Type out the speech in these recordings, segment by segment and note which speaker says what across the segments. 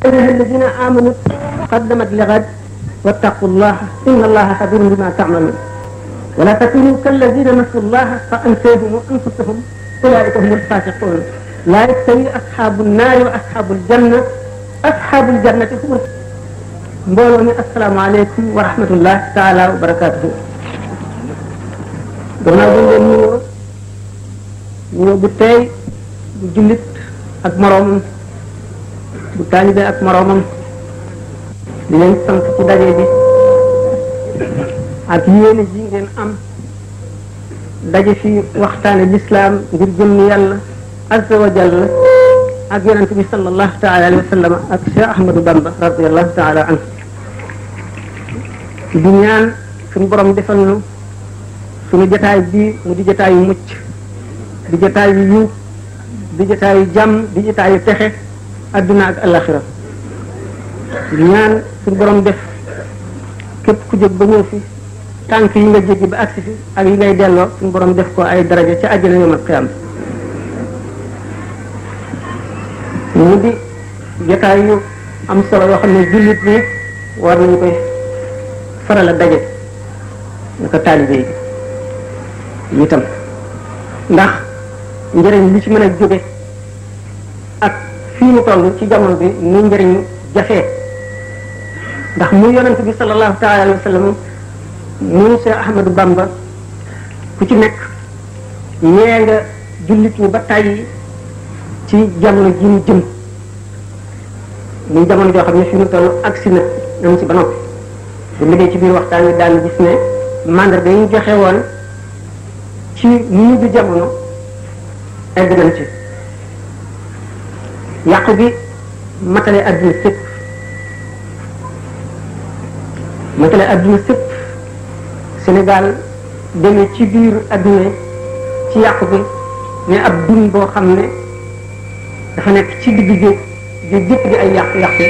Speaker 1: أيها الذين آمنوا قدمت لغد واتقوا الله إن الله خبير بما تعملون ولا تكونوا كالذين نسوا الله فأنساهم أنفسهم أولئك هم الفاسقون لا يستوي أصحاب النار وأصحاب الجنة أصحاب الجنة هم mbooloo mi asalaamaaleykum wa rahmatullah taala wa barakaatuhu gannaaw bu leen nuyoo bu tey bu jullit ak moroomam bu taalibe ak moroomam di leen sant ci daje bi ak yéene ji ngeen am daje fi waxtaane lislaam ngir jëm yàlla azza wa jalla ak yonente bi sallallahu taala alayhi wa sallam ak Cheikh Ahmadou Bamba radiallahu taala anhu di ñaan suñu borom defal nu suñu jotaay bi mu di jotaay yu mucc di jotaay yu yiw di jotaay yu jàmm di jotaay yu texe adduna ak alaxira di ñaan suñu borom def képp ku jóg ba ñëw fi tànk yi nga jéggi ba agsi fi ak yi ngay delloo suñu borom def ko ay daraja ca àjjana yawmal qiyaam mu di jotaay yu am solo yoo xam ne jullit bi war nañu koy faral a daje naka taalibe yi itam ndax njëriñ li ci mën a jóge ak fii ñu toll ci jamono bi ni njëriñ jafee ndax muy yonent bi sallallahu taala alayhi wa sallam muy Cheikh Ahmadou Bamba ku ci nekk ñee nga jullit ñi ba tàyyi ci jamono ji ñu jëm muy jamono joo xam ne fi ñu toll agsi na nañ ci ba noppi bu liggéey ci biir waxtaan wi daan gis ne mandarga yi ñu joxe woon ci mujj jamono egg nañ ci yàqu bi matale adduna sépp Sénégal demee ci biir adduna ci yàqu bi ne ab dun boo xam ne dafa nekk ci digg géej géej gépp di ay yàqu-yàqu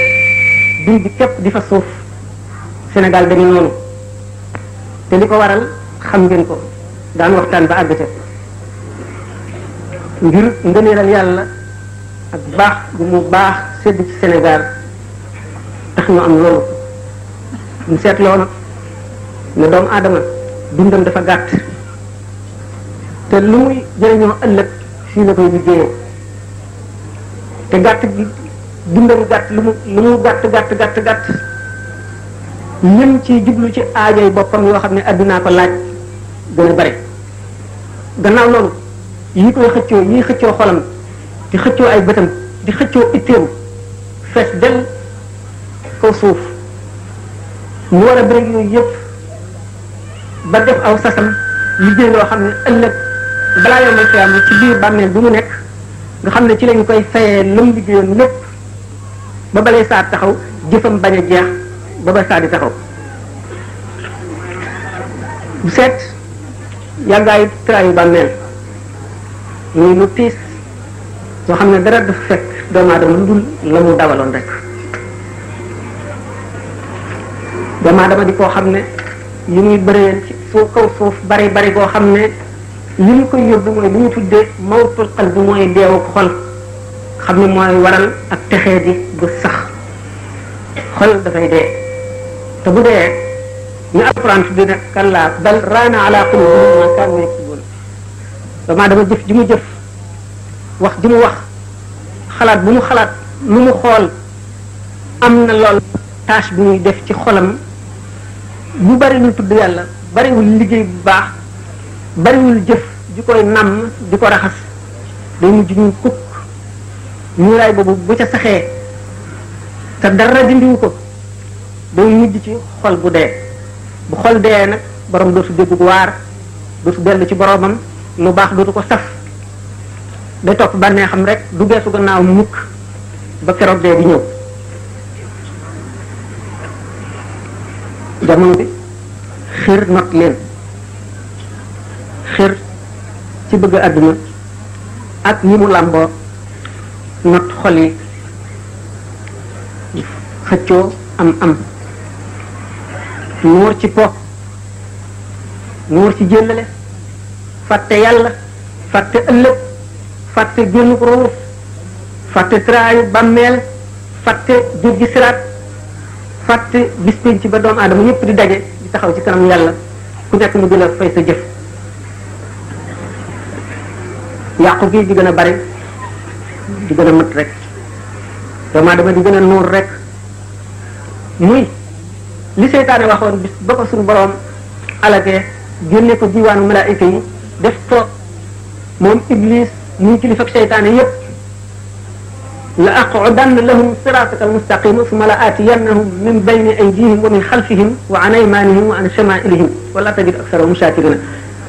Speaker 1: dun bi képp di fa suuf Sénégal dañu noonu te li ko waral xam ngeen ko daan waxtaan ba àgg ca ngir ngëneelal yàlla ak baax bu mu baax sedd ci Sénégal tax ñu am loolu ñu seetloo nag ne doomu aadama dundam dafa gàtt te lu muy jëriñoo ëllëg fii la koy liggéeyee te gàtt gi dundam gàtt lu mu gàtt ñëm ci jublu ci aajoy boppam yoo xam ne addunaa ko laaj gën a bari gannaaw loolu yi koy xëccoo yi xëccoo xolam di xëccoo ay bëtam di xëccoo itteem fees del kaw suuf mu war a bëri yooyu yëpp ba def aw sasam liggéey loo xam ne ëllëg balaa yombal xiyaam ci biir bàmmeel bi mu nekk nga xam ne ci lañ koy fayee lam liggéeyoon lépp ba balay saa taxaw jëfam bañ a jeex ba ba saa di taxaw bu seet yàggaayu traayu bàmmeel muy lu tiis soo xam ne dara dafa fekk doomu aadama lu dul la mu dawaloon rek doomu aadama di koo xam ne yi muy bëreel ci suuf kaw suuf bari koo xam ne li ñu koy yóbbu mooy li ñu tuddee mawtul qalbi mooy deewu xol xam ne mooy waral ak texee di bu sax xol dafay dee te bu dee ñu alquran tudde ne kallaa bal raana ala qulubihim ma kaanu yaksibun dama dama jëf ji mu jëf wax ji mu wax xalaat bu mu xalaat lu mu xool am na lool tâche bu muy def ci xolam bu bariwul tudd yàlla bariwul liggéey bu baax bariwul jëf di koy namm di ko raxas day mujj ñu kukk ñuuraay boobu bu ca saxee te dara dindiwu ko day mujj ci xol bu dee bu xol dee nag borom dootu dégg waar dootu dellu ci boromam lu baax dootu ko saf day topp bànnee xam rek du geesu gannaaw mukk ba keroog dee di ñëw jamono bi xir not leen xir ci bëgg àdduna ak yi mu làmboo not xol yi xëccoo am nuur ci po nuur ci jëllale fàtte yàlla fàtte ëllëg fàtte génn ko ruuf fàtte traayu bàmmeel fàtte jéggi siraat fàtte bis penc ba doomu aadama yépp di daje di taxaw ci kanam yàlla ku nekk mu di la fay sa jëf yàqu gi di gën a bari di gën a mat rek doomu aadama di gën a nuur rek muy li seytaane waxoon bis ba ko suñu boroom alagee génne ko diwaanu malaayika yi def ko moom iblis muy kilifa ak seytaane yépp la aqudanna lahum siraataka almustaqima summa la aatiyannahum min bayni aydihim wa min xalfihim wa an aymanihim wa an shamailihim wala tajid aksarahum shakirina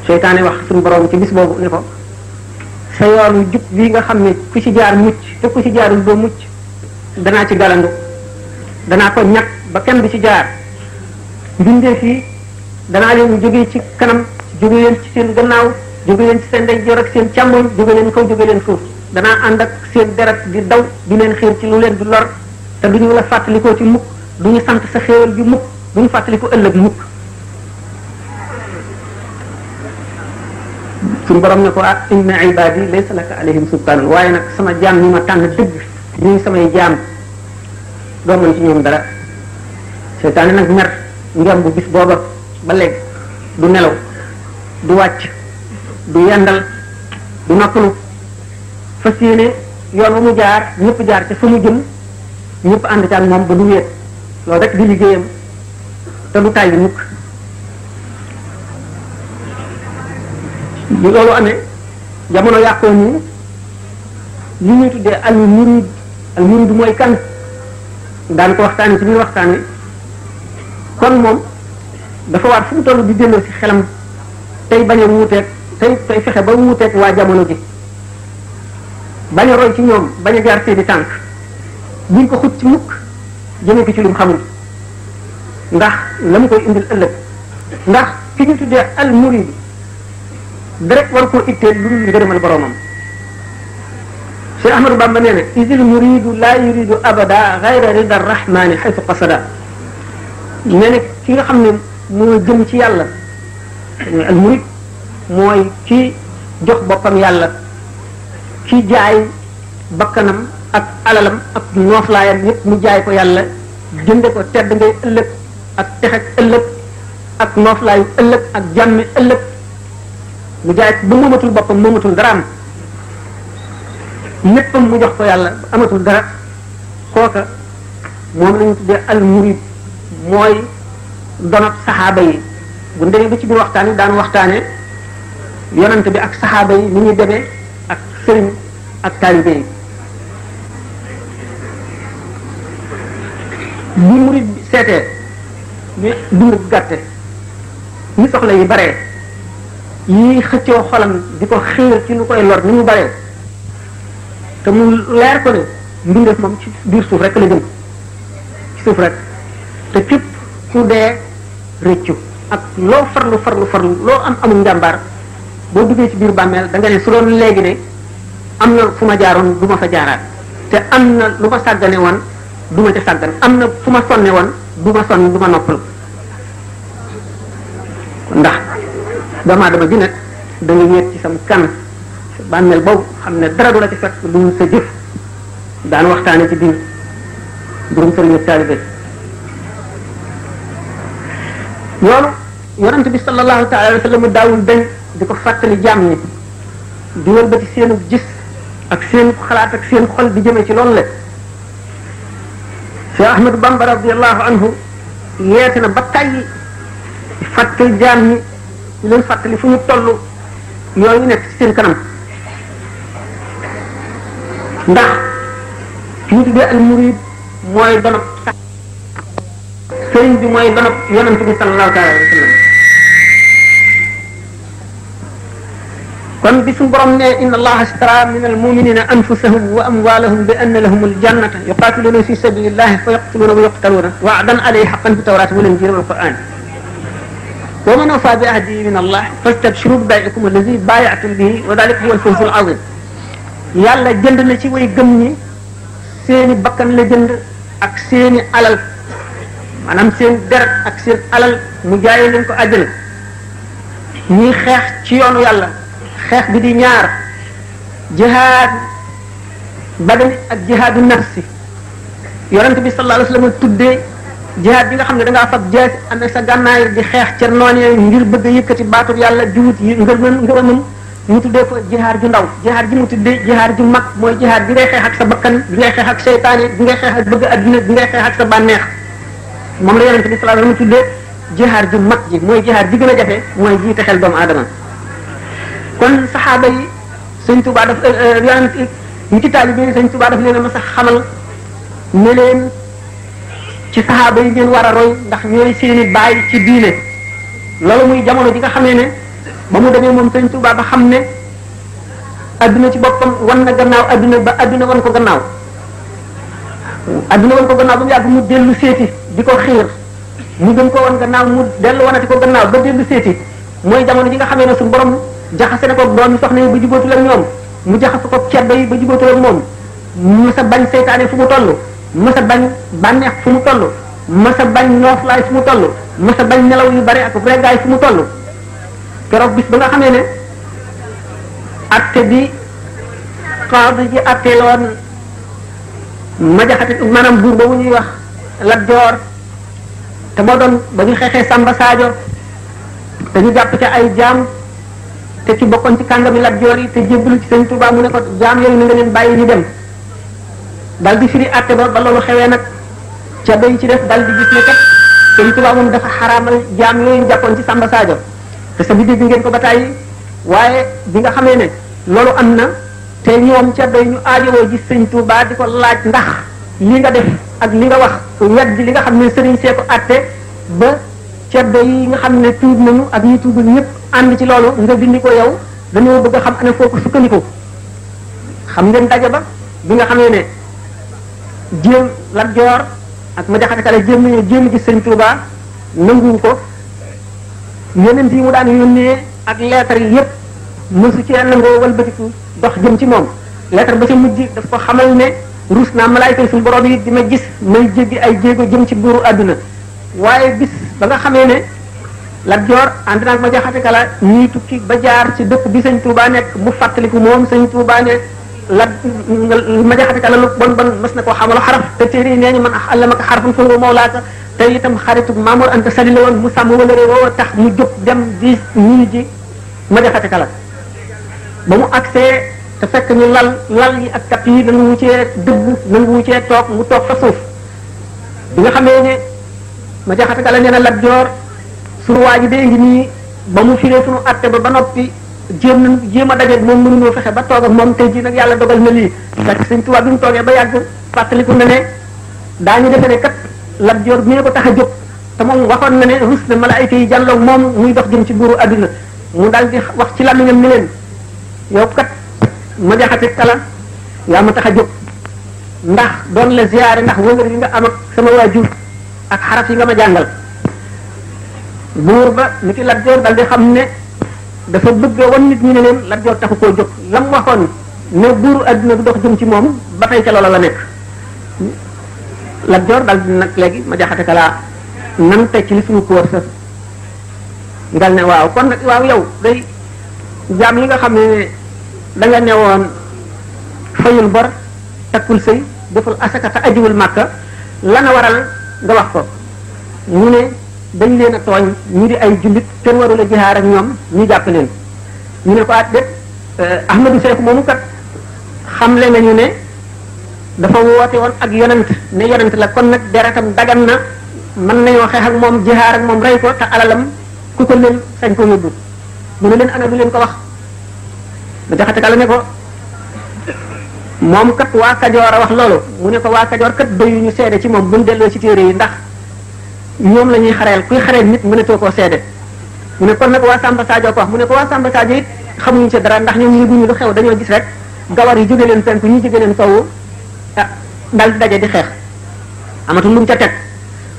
Speaker 1: seytaane wax suñu boroom ci bis boobu ne ko sa yoonu jub bii nga xam ne ku ci jaar mucc te ku ci jaarul doo mucc danaa ci galandu danaa ko ñàkk ba kenn du ci jaar mbindee fii danaa leen jógee ci kanam jóge leen ci seen gannaaw jóge leen ci seen ndeyjoor ak seen càmmoñ jóge leen kaw jóge leen suuf danaa ànd ak seen deret di daw di leen xiir ci lu leen di lor te duñu la fàttalikoo ci mukk duñu sant sa xéewal bi mukk duñu fàttaliko ëllëg mukk suñu borom ne ko ah inna ibadi laysa laka alayhim sultaan waaye nag sama jaam ñi ma tànn dëgg ñuy samay jaam doo mën ci ñoom dara seytaane nag mer ngem bu bis booba ba léegi du nelaw du wàcc du yendal du noppalu fas yéene yoon wa mu jaar ñëpp jaar ca fa mu jëm ñëpp ànd ca ak moom ba du wéet loolu rek di liggéeyam te du tàyyi mukk bi loolu amee jamono yàqoo nii li ñuy tuddee al murid mooy kan daan ko waxtaani ci biir waxtaani kon moom dafa war fu mu toll di delloo ci xelam tey bañ a wuuteeg tey fexe ba wuuteeg waa jamono ji bañ a roy ci ñoom bañ a jaar seeni tànk buñ ko xut ci mukk jëme ko ci lu mu xamul ndax la mu koy indil ëllëg ndax ki ñu tuddee al murid direct war koo itteel lu dul ngërëmal boromam Cheikh Ahmadou Bamba nee na isil muridu la yuridu abada gayra rida rahmani xaytu qasada nee na ki nga xam ne moo jëm ci yàlla mooy al murid mooy ki jox boppam yàlla ki jaay bakkanam ak alalam ak nooflaayam yépp mu jaay ko yàlla jënde ko tedd ngay ëllëg ak texeg ëllëg ak nooflaayu ëllëg ak jàmmi ëllëg mu jaay ba moomatul boppam moomatul daraam léppam mu jox ko yàlla amatul dara kooka moom lañu tuddee al murid mooy donop saxaaba yi bu ndemee ba ci biir waxtaan yi daan waxtaane yonante bi ak saxaaba yi ni ñuy demee ak sëriñ ak taalibe yi bi murid bi seetee ni dund gàtte ñi soxla yi baree yi xëccoo xolam di ko xiir ci lu koy lor ni mu baree te mu leer ko ne mbindeef moom ci biir suuf rek la jëm ci suuf rek te képp ku dee rëccu ak loo farlu loo amul njàmbaar boo duggee ci biir bàmmeel da nga ne su doon léegi ne am na fu ma jaaroon du ma fa jaaraat te am na lu ma sàggane woon du ma ca sàggan am na fu ma sonne woon du ma sonn du ma noppal ndax doomu aadama ji nag da nga wéet ci sam kan bàmmeel boobu xam ne dara du la ci fekk lu sa jëf daan waxtaane ci biir mbirum sëriñ ak taalibe loolu yonent bi sallallahu taala alayhi wa sallam daawul dañ di ko fàttali jaam ñi di wëlbati seenu gis ak seen xalaat ak seen xol di jëme ci loolu la Cheikh Ahmadou Bamba radiallahu anhu yeete na ba tàyyi fàttali jaam ñi di leen fàttali fu ñu toll yooyu nekk ci seen kanam ndax ñu tuddee al murid mooy donop sëriñ bi mooy donop yonent bi sallallahu taala alayhi wa sallam kon bi suñu borom ne inna allaha ashtara min almuminina anfusahum wa amwalahum bi anna lahum aljannata yuqatiluna fi sabilillahi fa yaqtuluna wa yuqtaluna wa'dan alayhi haqqan fi tawrati wal injili wal qur'an wa man wafa bi ahdihi min allah fastabshiru bi bay'ikum alladhi bay'atum bihi wa dhalika huwa al-fawz al-'azim yàlla jënd na ci way gëm ñi seeni bakkan la jënd ak seeni alal maanaam seen deret ak seen alal mu jaayee leen ko àjjana ñuy xeex ci yoonu yàlla xeex bi di ñaar jihaad badani ak jihaadu nafsi yonent bi sallallahu alayhi wasallam tuddee jihaad bi nga xam ne da ngaa fab jeex ànd sa gànnaay di xeex ca noonee ngir bëgg a yëkkati baatub yàlla jiwut yi ngërëmam mu tuddee ko jihaad ju ndaw jihaad ji mu tuddee jihaad ju mag mooy jihaad bi ngay xeex ak sa bakkan bi ngay xeex ak seytaane bi ngay xeex ak bëgg adduna bi ngay xeex ak sa bànneex moom la yonent bi sallallahu alayhi wasallam tuddee jihaad ju mag ji mooy jihaad ji gën a jafe mooy jiite xel doomu aadama kon saxaaba yi sëñ Tuubaa daf yonent ñi ci taalibe yi sëñ Tuubaa daf leen a mas a xamal ne leen ci saxaaba yi ngeen war a roy ndax ñooy seeni baay ci diine loolu muy jamono ji nga xamee ne ba mu demee moom sëñ Tuubaa ba xam ne adduna ci boppam wan na gannaaw adduna ba adduna wan ko gannaaw adduna wan ko gannaaw ba mu yàgg mu dellu seeti di ko xiir mu gën ko wan gannaaw mu dellu wanati ko gannaaw ba dellu seeti mooy jamono ji nga xamee ne suñu borom jaxase na ko doomi soxna yi ba jubóotul ak ñoom mu jaxase ko ceddo yi ba jubóotul ak moom mësa bañ seytaane fu mu toll mësa bañ bànneex fu mu toll mësa bañ nooflaay fu mu toll mësa bañ nelaw yu bari ak reggaay fu mu toll keroog bis ba nga xamee ne atte bi xaadi ji atteeloon ma jaxate maanaam buur boobu ñuy wax Lat Joor te moo doon ba ñu xeexee Samba Sadio te ñu jàpp ca ay jaam te ci bokkoon ci kàngami Lat Joor yi te jébbalu ci Sëñ Tuubaa mu ne ko jaam yooyu na nga leen bàyyi ñu dem dal di firi atte ba loolu xewee nag ca bay ci def dal di gis ne kat Sëñ Tuubaa moom dafa xaraamal jaam yooyu jàppoon ci Samba Sadio te sa bi dégg ngeen ko ba tàyyi waaye bi nga xamee ne loolu am na te ñoom ca bay ñu aajowoo gis Sëñ Tuubaa di ko laaj ndax li nga def ak li nga wax wedd li nga xam ne sëriñ see ko atte ba ceddo yi nga xam ne tuub nañu ak ñi tuubul ñëpp ànd ci loolu nga dindi ko yow dañoo bëgg a xam ana foo ko sukkandiku xam ngeen daje ba bi nga xamee ne jéem Lat Joor ak ma jaxate kale jéem nañu jéem gis Sëñ Tuubaa nanguwu ko yeneen yi mu daan yónnee ak lettre yi yëpp mësu ci nangoo walbatiku dox jëm ci moom lettre ba ca mujj daf ko xamal ne ruus naa malaayka suñu borom yi di ma gis may jéggi ay jéego jëm ci buuru àdduna waaye bis ba nga xamee ne Lat Joor ànd naag ma jaxate kala ñuy tukki ba jaar ci dëkk bi Sëñ Tuubaa nekk mu fàttaliku moom Sëñ Tuubaa ne ma jaxate kala lu bon bon mas na koo xamal xaraf te téere yi nee ñu man allamaka xarfan fa huwa mawlaaka te itam xaritu Mamour Anta Sali la woon mu sàmm wala réew tax mu jóg dem di ñii ji ma jaxate kala ba mu agsee te fekk ñu lal yi ak kat yi nangu wu cee dëgg nangu wu cee toog mu toog fa suuf bi nga xamee ne ma jaxate kala nee na Lat Joor sunu waa ji dee ngi nii ba mu firee sunu atte ba noppi jéem a daje moom mënuñoo fexe ba toog ak moom tey jii nag yàlla dogal na lii fekk Sëñ Tuubaa bi mu toogee ba yàgg fàttaliku na ne daañu defe ne kat Lat Joor mi ne ko tax a jóg te moom waxoon na ne rus na malaayika yi jàlloog moom muy dox jëm ci buuru àdduna mu daal di wax ci làmmiñam ni leen yow kat ma jaxate kala yaa ma tax a jóg ndax doon la ziyaare ndax wëngër yi nga am ak sama waajur ak xaraf yi nga ma jàngal buur ba ni ki Lat Joor dal di xam ne dafa bëgg wan nit ñi ne leen Lat Joor taxu koo jóg lam waxoon ne buuru àdduna du dox jëm ci moom ba tey ca loola la nekk Lat Joor dal di nag léegi ma jaxate kala nan teg ci li suñu kóor sa dal ne waaw kon nag waaw yow day jaam yi nga xam ne da nga newoon fayul bor takkul sëy deful asaka te ajiwul màkka lana waral nga wax ko mu ne dañ leen a tooñ ñu di ay jullit kenn warul a jihaar ak ñoom ñu jàpp leen ñu ne ko at déet Ahmadou Seex moomu kat xamle nañu ne dafa woote woon ak yonent ne yonent la kon nag deretam dagan na mën nañoo xeex ak moom jihaar ak moom rey ko te alalam ku ko leen sañ ko yóbbu mu ne leen ana du leen ko wax ma jaxate kala ne ko moom kat waa Kajoor a wax loolu mu ne ko waa Kajoor kat doyu ñu seede ci moom buñ delloo ci téere yi ndax ñoom la ñuy xareel kuy xareel nit mënatoo koo seede mu ne kon nag waa Samba Sadio ko wax mu ne ko waa Samba Sadio it xamuñu ci dara ndax ñoom yëguñu lu xew dañoo gis rek gawar yi jóge leen penku ñi jóge leen sowu ah dal di daje di xeex amatul lu mu ca teg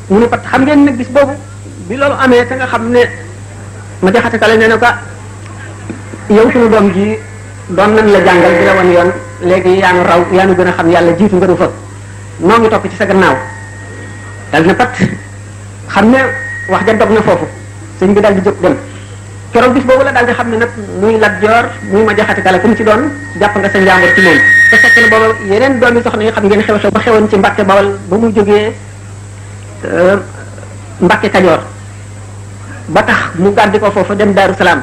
Speaker 1: mu ne pat xam ngeen nag bis boobu bi loolu amee te nga xam ne ma jaxate kala nee na ko yow suñu doom ji doon nañ la jàngal di la wan yoon léegi yaa nu raw yaa nu gën a xam yàlla jiitu nga du fa noo ngi topp ci sa gannaaw dal na pat xam ne wax ja dog na foofu sëñ bi dal di jóg dem keroog bis boobu la daal di xam ne nag muy Lat Joor muy ma jaxate kala ku mu ci doon jàpp nga sa njàmbur ci moom te fekk na booba yeneen doomi soxna yi xam ngeen xew-xew ba xewoon ci Mbàkke Bawal ba muy jógee Mbàkke Kajoor ba tax mu gàddi ko foofu dem Daaru Salaam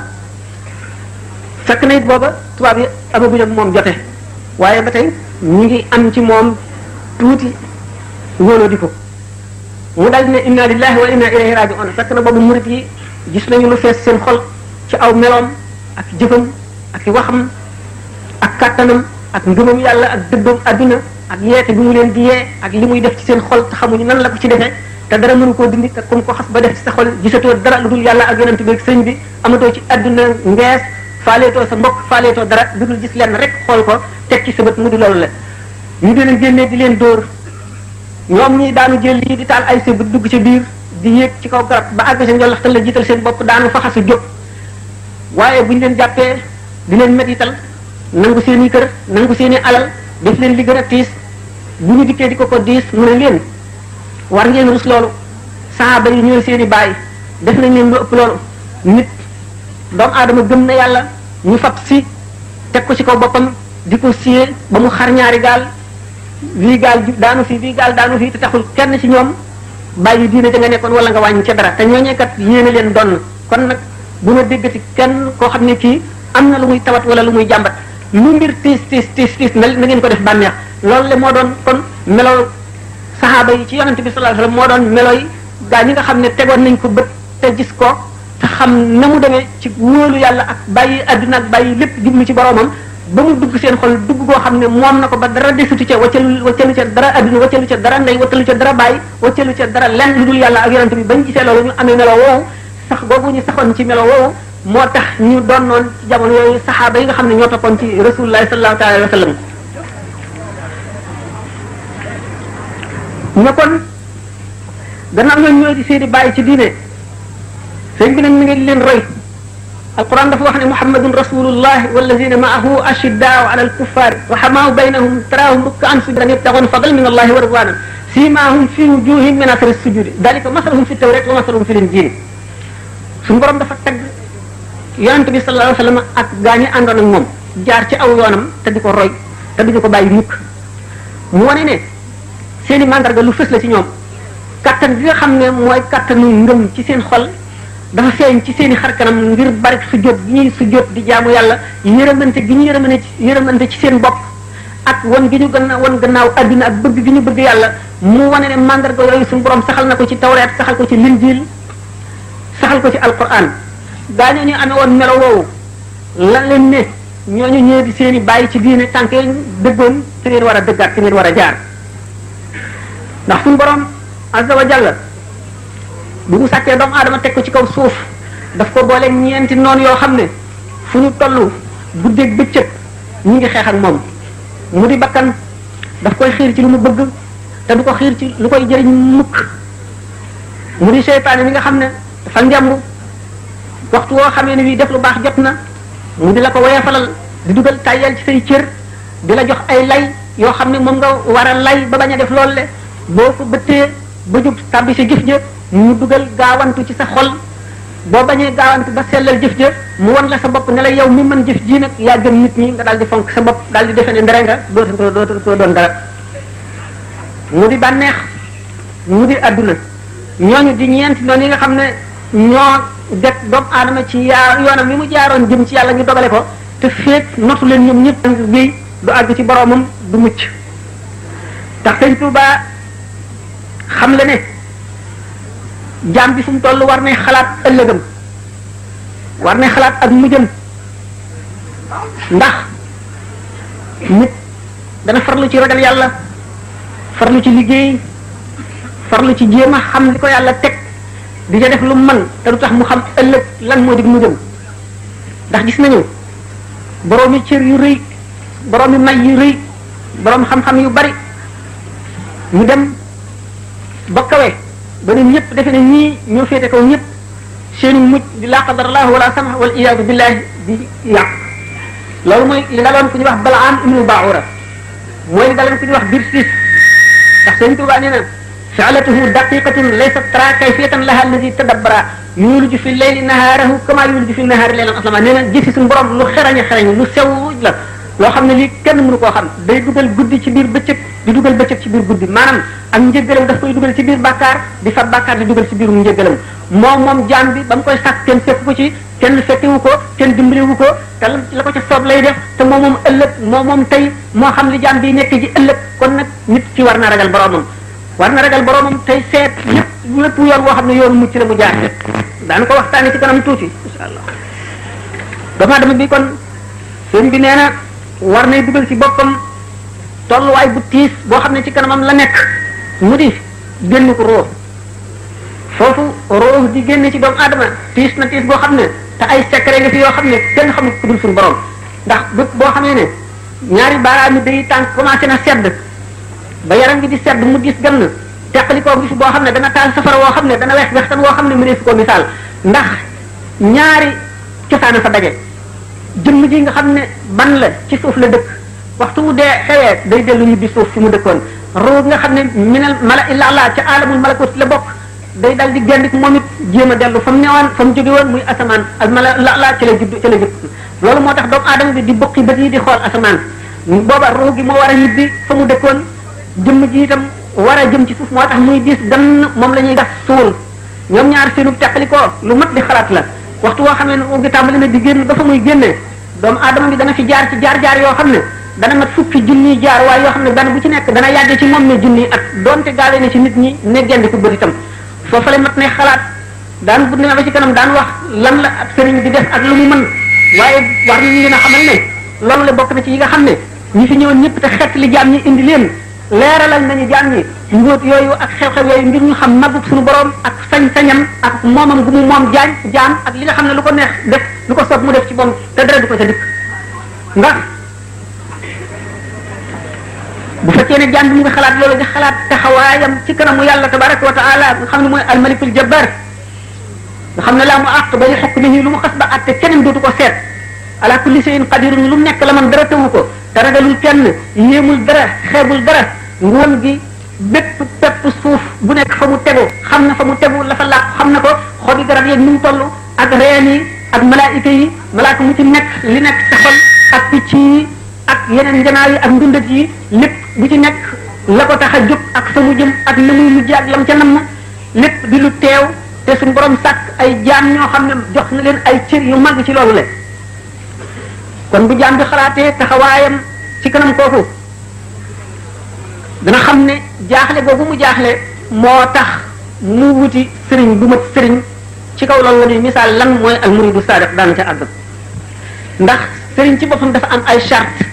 Speaker 1: fekk na it booba tubaab yi amaguñ ak moom jote waaye ba tey ñu ngi am ci moom tuuti wóoloo di ko mu daal di ne inna lillahi wa inna ilayhi raji'un fekk na boobu murit yi gis nañu lu fees seen xol ci aw meloom ak jëfam ak waxam ak kàttanam ak ngëmam yàlla ak dëddam adduna ak yeete bi mu leen di yee ak li muy def ci seen xol te xamuñu nan la ko ci defee te dara mënu koo dindi te comme ko xas ba def ci sa xol gisatoo dara lu dul yàlla ak yonent bi ak sëñ bi amatoo ci adduna ngees faaleetoo sa mbokk faaleetoo dara lu dul gis leen rek xool ko teg ci sa bët mu di loolu la ñu di leen génnee di leen dóor ñoom ñi daanu jël lii di taal ay sa bët dugg ci biir di yéeg ci kaw garab ba àgg seen njolaxtal la jiital seen bopp daanu fa xasu jóg waaye buñu leen jàppee di leen mettital nangu seen i kër nangu seen i alal def leen li gën a tiis bu ñu dikkee di ko diis mu ne leen war ngeen rus loolu saaba yi ñooy seen i baay def nañ leen lu ëpp loolu nit doomu aadama gëm na yàlla ñu fab si teg ko ci kaw boppam di ko siyee ba mu xar ñaari gaal bii gaal daanu fii bii gaal daanu fii te taxul kenn ci ñoom bàyyi diine ja nga nekkoon wala nga wàññi ca dara te ñooñee kat yéene leen donn kon nag bu ma déggati kenn koo xam ne kii am na lu muy tawat wala lu muy jàmbat lu mbir tiis na ngeen ko def bànneex loolu le moo doon kon melo saxaaba yi ci yonente bi sallallahu alayhi wasallam moo doon melo yi gaa ñi nga xam ne tegoon nañ ko bët te gis ko te xam na mu demee ci wóolu yàlla ak bàyyi adduna ak bàyyi lépp jublu ci boromam ba mu dugg seen xol dugg goo xam ne moom na ko ba dara desutu ca waccalu ca dara adduna waccalu ca dara ndey waccalu ca dara bàyyi waccalu ca dara lenn lu dul yàlla ak yonente bi bañ gisee loolu ñu amee melo woowu sax boobu ñu saxoon ci melo woowu moo tax ñu doon noon ci jamono yooyu saxaaba yi nga xam ne ñoo toppoon ci rasulullah sallallahu alayhi wa sallam ne kon gannaaw ñoom ñooy di seeni bàyyi ci diine sëñ bi nag mi ngi leen roy alquran dafa wax ne muhammadun rasulullah walladina maahu ashiddaau ala alkuffar rahamaau baynahum taraahum rukkaan sujadan yabtaxoon fadlan min allahi wa ridwanan siimaahum fi wujuhihim min athari sujudi dalika masaluhum fi tawrat wa masaluhum fi linjil suñu borom dafa tagg yonent bi sallallahu alayhi wa sallam ak gaañi àndoon ak moom jaar ci aw yoonam te di ko roy te duñu ko bàyyi mukk mu wane ne seeni mandarga lu fës la ci ñoom kattan bi nga xam ne mooy kattanu ngëm ci seen xol dafa feeñ ci seeni xarkanam ngir bari sujjóot gi ñuy sujjóot di jaamu yàlla yërëmante gi ñu yërëmante ci seen bopp ak wan gi ñu wan gannaaw adduna ak bëgg gi ñu bëgg yàlla mu wane ne mandarga yooyu suñu borom saxal na ko ci tawreet saxal ko ci linjiil saxal ko ci alquran gaañoo ñu amee woon melo woowu lan leen ne ñooñu ñëw di seeni bàyyi ci diine tànk dëggoon ci ngeen war a dëggaat ci ngeen war a jaar ndax suñu borom azza wa jalla bu mu sàkkee doomu aadama teg ko ci kaw suuf daf ko boole ñeenti noonu yoo xam ne fu ñu toll guddeeg bëccëg ñu ngi xeex ak moom mu di bakkan daf koy xiir ci lu mu bëgg te du ko xiir ci lu koy jëriñ mukk mu di seytaane mi nga xam ne dafa njambu waxtu woo xamee ne bii def lu baax jot na mu di la ko woyefalal di dugal tàyyeel ci say cër di la jox ay lay yoo xam ne moom nga war a lay ba bañ a def loolu le boo ko bëttee ba jub tàbbi sa jëf jëf mu dugal gaawantu ci sa xol boo bañee gaawantu ba sellal jëf jëf mu won la sa bopp ne la yow mi mën jëf ji nag yaa gën nit ñi nga daal di fonk sa bopp daal di defe ne ndere nga dootatoo doon dara mu di bànneex mu di adduna ñooñu di ñeenti noonu yi nga xam ne ñoo def doomu aadama ci yoonam mi mu jaaroon jëm ci yàlla ñu dogale ko te féet notu leen ñoom ñëpp bi du àgg ci boromam du mucc tax Sëñ Tuubaa xam la ne jaam bi fu mu toll war nay xalaat ëllëgam war nay xalaat ak mujjam ndax nit dana farlu ci ragal yàlla farlu ci liggéey farlu ci jéem a xam li ko yàlla teg di ca def lu mën te du tax mu xam ëllëg lan moo dig mujjam ndax gis nañu boroomi cër yu rëy boroomi may yu rëy boroom xam-xam yu bari ñu dem ba kawe ba ne ñëpp defe ne ñii ñoo féete kaw ñëpp seeni mujj di laa qadarallahu wala sama wal iyaadu billahi di yàq loolu mooy li daloon ku ñuy wax Balaam ibnu Baura mooy li daloon ku ñuy wax Birsis ndax Sëñ Tuubaa nee na fi'latuhu daqiqatun laysat tara kayfiyatan laha alladi tadabbara yuliju fi leyli nahaarahu kama yuliju fi nahaari laylan aslama nee na jëfi suñu borom lu xerañ lu sew la loo xam ne lii kenn mënu koo xam day dugal guddi ci biir bëccëg di dugal bëccëg ci biir guddi maanaam ak njëggalam daf koy dugal ci biir bàkkaar di fab bàkkaar di dugal ci biirum njëggalam moom jaam bi ba mu koy sàkk kenn fekk ko ci kenn fekkewu ko kenn dimbaliwu ko te la ko ca soob lay def te moom ëllëg moom tey moo xam li jaam bi nekk ji ëllëg kon nag nit ki war na ragal boromam war na ragal boromam tey seet lépp yoon boo xam ne yoonu mucc la mu jaar daan ko waxtaane ci kanam tuuti insha allah doomu aadama bi kon sëñ bi nee na war nay dugal ci boppam tolluwaay bu tiis boo xam ne ci kanamam la nekk mu di génn ko roo foofu roo di génn ci doomu aadama tiis na tiis boo xam ne te ay secret nga fi yoo xam ne kenn xamul ku dul suñu borom ndax bépp boo xam ne ñaari baaraami day tànk commencé na sedd ba yaram gi di sedd mu gis gann teqalikoo gis boo xam ne dana taal safara woo xam ne dana weex wextan woo xam ne mënees ko misaal ndax ñaari cosaana fa daje jëmm ji nga xam ne ban la ci suuf la dëkk waxtu mu dee xewee day dellu ñibbi suuf fi mu dëkkoon roo nga xam ne minal mala illa allah ca alamul malakut la bokk day dal di gendik moom it jéem a dellu fa mu newoon fa mu jóge woon muy asamaan al mala illa allah ca la judd ca la judd loolu moo tax doomu aadama bi di bokki bët yi di xool asamaan booba roo gi moo war a ñibbi fa mu dëkkoon jëmm ji itam war a jëm ci suuf moo tax muy diis gann moom la ñuy gas suul ñoom ñaar seenu teqalikoo lu mat di xalaat la waxtu woo xam ne roo gi tàmbali na di génn ba fa muy génnee doomu aadama bi dana fi jaar ci jaar-jaar yoo xam ne dana mat fukki junniy jaar waaye yoo xam ne benn bu ci nekk dana yàgg ci moom ne junniy at donte gaawee na ci nit ñi ne gendi ko bët itam foofa la mat ne xalaat daan bu demee ba ci kanam daan wax lan la ab sëriñ di def ak lu mu mën waaye war nañu leen a xamal ne loolu la bokk na ci yi nga xam ne ñi fi ñëwoon ñëpp te xett li jaam ñi indi leen leeralal nañu jaam ñi mbóot yooyu ak xew-xew yooyu ngir ñu xam màggug suñu borom ak sañ-sañam ak moomam gu mu moom jaam ak li nga xam ne lu ko neex def lu ko soob mu def ci moom te dara du ko ca dikk ndax bu fekkee ne jaam bi mu ngi xalaat loolu di xalaat taxawaayam ci kanamu yàlla tabaraka wa taala nga xam ne mooy almalikul jabbar nga xam ne laa mu àq ba li hukmihi lu mu xas ba àtte keneen dootu ko seet ala kulli shay'in qadirun lu nekk la man dara tawu ko te ragalul kenn yéemul dara xeebul dara nguwan gi bépp pepp suuf bu nekk fa mu tegu xam na fa mu tegu la fa làq xam na ko xobi garab yeeg ni mu toll ak reen yi ak malaayika yi malaaka mu ci nekk li nekk sa xol ak picc yi ak yeneen njanaaw yi ak ndundat yi lépp bu ci nekk la ko tax a jóg ak fa mu jëm ak la muy mujj ak lam ca nam lépp di lu teew te suñu borom sàkk ay jaam ñoo xam ne jox na leen ay cër yu màgg ci loolu le kon bu jaam bi xalaatee taxawaayam ci kanam kooku dana xam ne jaaxle boobu mu jaaxle moo tax mu wuti sëriñ bu mat sëriñ ci kaw loolu la ñuy misaal lan mooy al muridu sadiq daan ca àgg ndax sëriñ ci boppam dafa am ay charte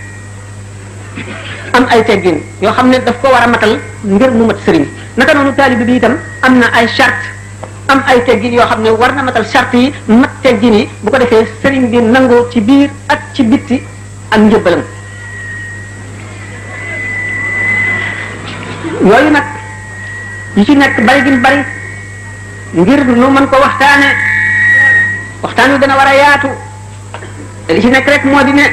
Speaker 1: am ay teggin yoo xam ne daf ko war a matal ngir mu mat sëriñ naka noonu taalibe bi itam am na ay charte am ay teggin yoo xam ne war na matal charte yi mat teggin yi bu ko defee sëriñ bi nangoo ci biir ak ci bitti ak njëbbalam yooyu nag yi ci nekk bari gin bari ngir nu mën ko waxtaan wi dana war a yaatu te li ci nekk rek moo di ne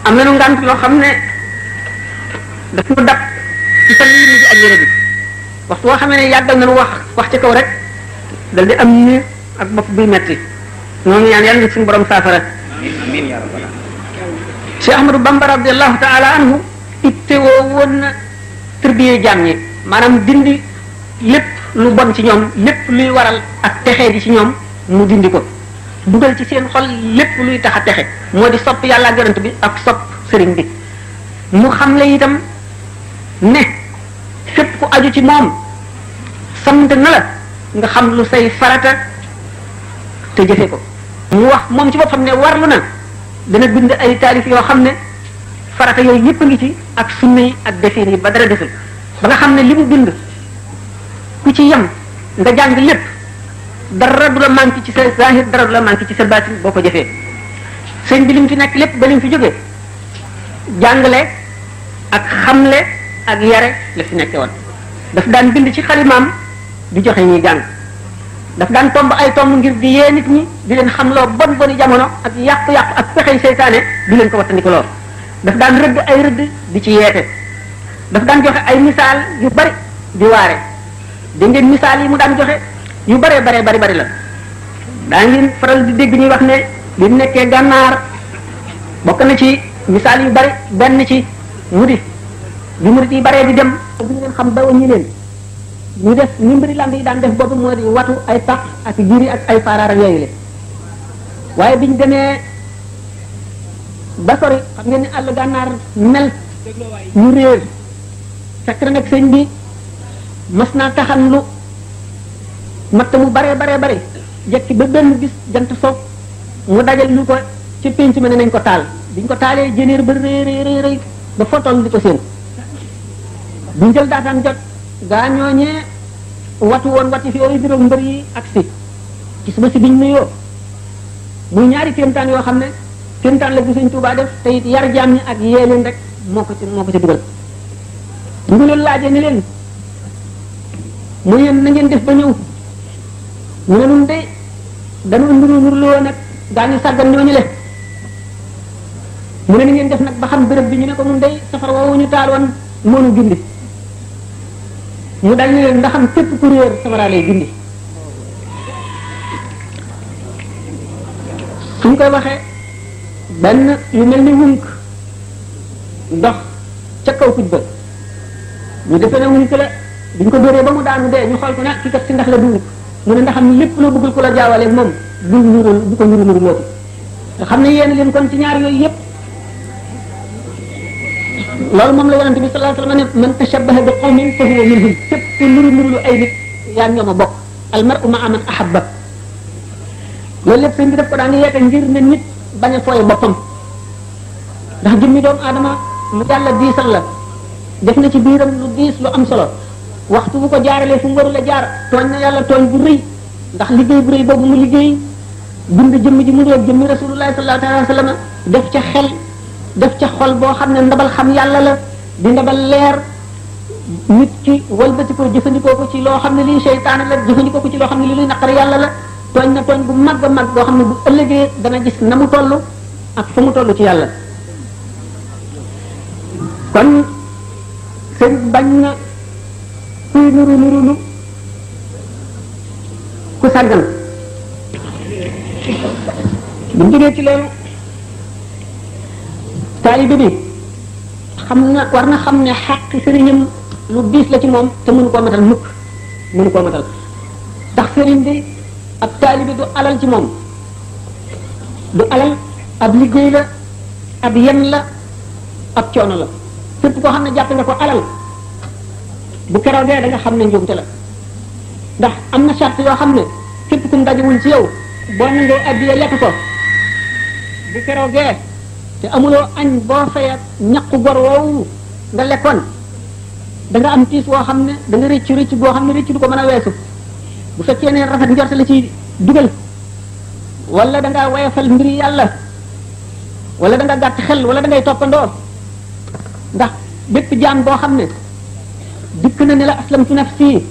Speaker 1: am nañu ngant loo xam ne daf ñu dab ci sa lii mujj ak yére bi waxtu woo xamee ne yàggal nañu wax ci kaw rek dal di am niir ak bopp buy metti noonu ñaan yàlla na suñu borom saafara amiin ya rabbal Cheikh Ahmadou Bamba radiallahu taala anhu ittewoo woon na tërbiyee jaam ñi maanaam dindi lépp lu bon ci ñoom lépp luy waral ak texee di ci ñoom mu dindi ko dugal ci seen xol lépp luy tax a texe moo di sopp yàlla ak yonent bi ak sopp sëriñ bi mu xam la itam ne fépp ku aju ci moom sant na la nga xam lu say farata te jëfe ko mu wax moom ci boppam ne warlu na dana bind ay taalif yoo xam ne farata yooyu yëpp a ngi ci ak sunna yi ak defin yi ba dara desul ba nga xam ne li mu bind ku ci yem nga jàng lépp dara du la manqué ci sa zahir dara du la manqué ci sa baatin boo ko jëfee sëñ bi li mu fi nekk lépp ba li mu fi jógee jàngale ak xamle ak yare la fi nekke woon daf daan bind ci xalimaam di joxe ñuy jàng daf daan tomb ay tomb ngir di yee nit ñi di leen xam loo bon boni jamono ak yàqu-yàqu ak pexey seytaane di leen ko wattandiko loo daf daan rëdd ay rëdd di ci yeete daf daan joxe ay misaal yu bari di waare dégg ngeen misaal yi mu daan joxe yu bari la daa ngeen faral di dégg ñuy wax ne bi mu nekkee gànnaar bokk na ci misaal yu bari benn ci mu di bi murit yi baree di dem bi ngeen xam ba waññi leen ñu def ni mbiri lamb yi daan def boobu moo di watu ay pax ak jiri ak ay faaraar ak yooyu le waaye biñ demee ba sori xam ngeen ni àll gànnaar mel ñu réer fekk na nag sëñ bi mas naa taxan lu matt mu baree bare jekki ba benn bis jant soog mu dajal lu ko ci pénc ma ne nañ ko taal biñ ko taalee jëneer ba rëy ba fotoon di ko seen buñ jël daataan jot gaa ñooñee watu woon wati fi yooyu biroog mbër yi ak si ci suba si biñ nuyoo muy ñaari kéemtaan yoo xam ne kéemtaan la bu Sëñ Tuubaa def te it yar jaam ñi ak yee leen rek moo ko ci dugal ñu leen laajee ni leen mu yéen na ngeen def ba ñëw ñu ne nun de dañoo nuru loo nag gaa ñu sàggan ñooñu le mu ne ni ngeen def nag ba xam béréb bi ñu ne ko nun de safar woowu ñu taal woon moonu gindi mu dal ni leen ndax xam képp ku réer safara lay gindi suñ koy waxee benn yu mel ni wunk dox ca kaw picc ba ñu defee ne wunk la biñ ko dóoree ba mu daanu dee ñu xool ko ne ki kat si ndax la du mu ne ndax xam lépp loo bëggul ko la jaawale moom bu ko nuru looti nga xam ne yéen leen kon ci ñaar yooyu yépp loolu moom la yonente bi sallallahu alayhi wasallam ne man tashabbaha bi qawmin fa huwa minhum képp ku nuru lu ay nit yaa ñoom a bokk al mar'u ma'a man ahabba loolu lépp sëñ bi daf ko daan yeete ngir ne nit bañ a fooye boppam ndax jëmmi doomu aadama lu yàlla diisal la def na ci biiram lu diis lu am solo waxtu bu ko jaaralee fu mu warul a jaar tooñ na yàlla tooñ bu rëy ndax liggéey bu rëy boobu mu liggéey bind jëmm ji mu doon jëmmi rasulullah sallallahu alayhi wasallam def ca xel def ca xol boo xam ne ndabal xam yàlla la di ndabal leer nit ki walbati ko jëfandikoo ko ci loo xam ne lii seytaane la jëfandikoo ko ci loo xam ne lii luy naqari yàlla la tooñ na tooñ bu mag a mag boo xam ne bu ëllëgee dana gis na mu toll ak fa mu toll ci yàlla kon sëñ bañ na kuy nuru ku sàggan bu ñu jógee ci loolu taalibe bi xam na war na xam ne xàq sëriñam lu diis la ci moom te mënu koo matal mukk mënu koo matal ndax sëriñ bi ab taalibe du alal ci moom du alal ab liggéey la ab yen la ab coono la képp koo xam ne jàpp nga ko alal bu keroog dee da nga xam ne njuumte la ndax am na charte yoo xam ne képp kum dajewul ci yow boo nangoo addiya lekk ko bu keroog dee te amuloo añ boo fayat ñaqu gor woowu nga lekkoon da nga am tiis woo xam ne da nga rëcc boo xam ne rëcc du ko mën a weesu bu fekkee ne rafet njort la ci dugal wala da ngaa wayafal mbiri yàlla wala da nga gàtt xel wala da ngay toppandoo ndax bépp jaam boo xam ne dikk na ne la aslamtu nafsi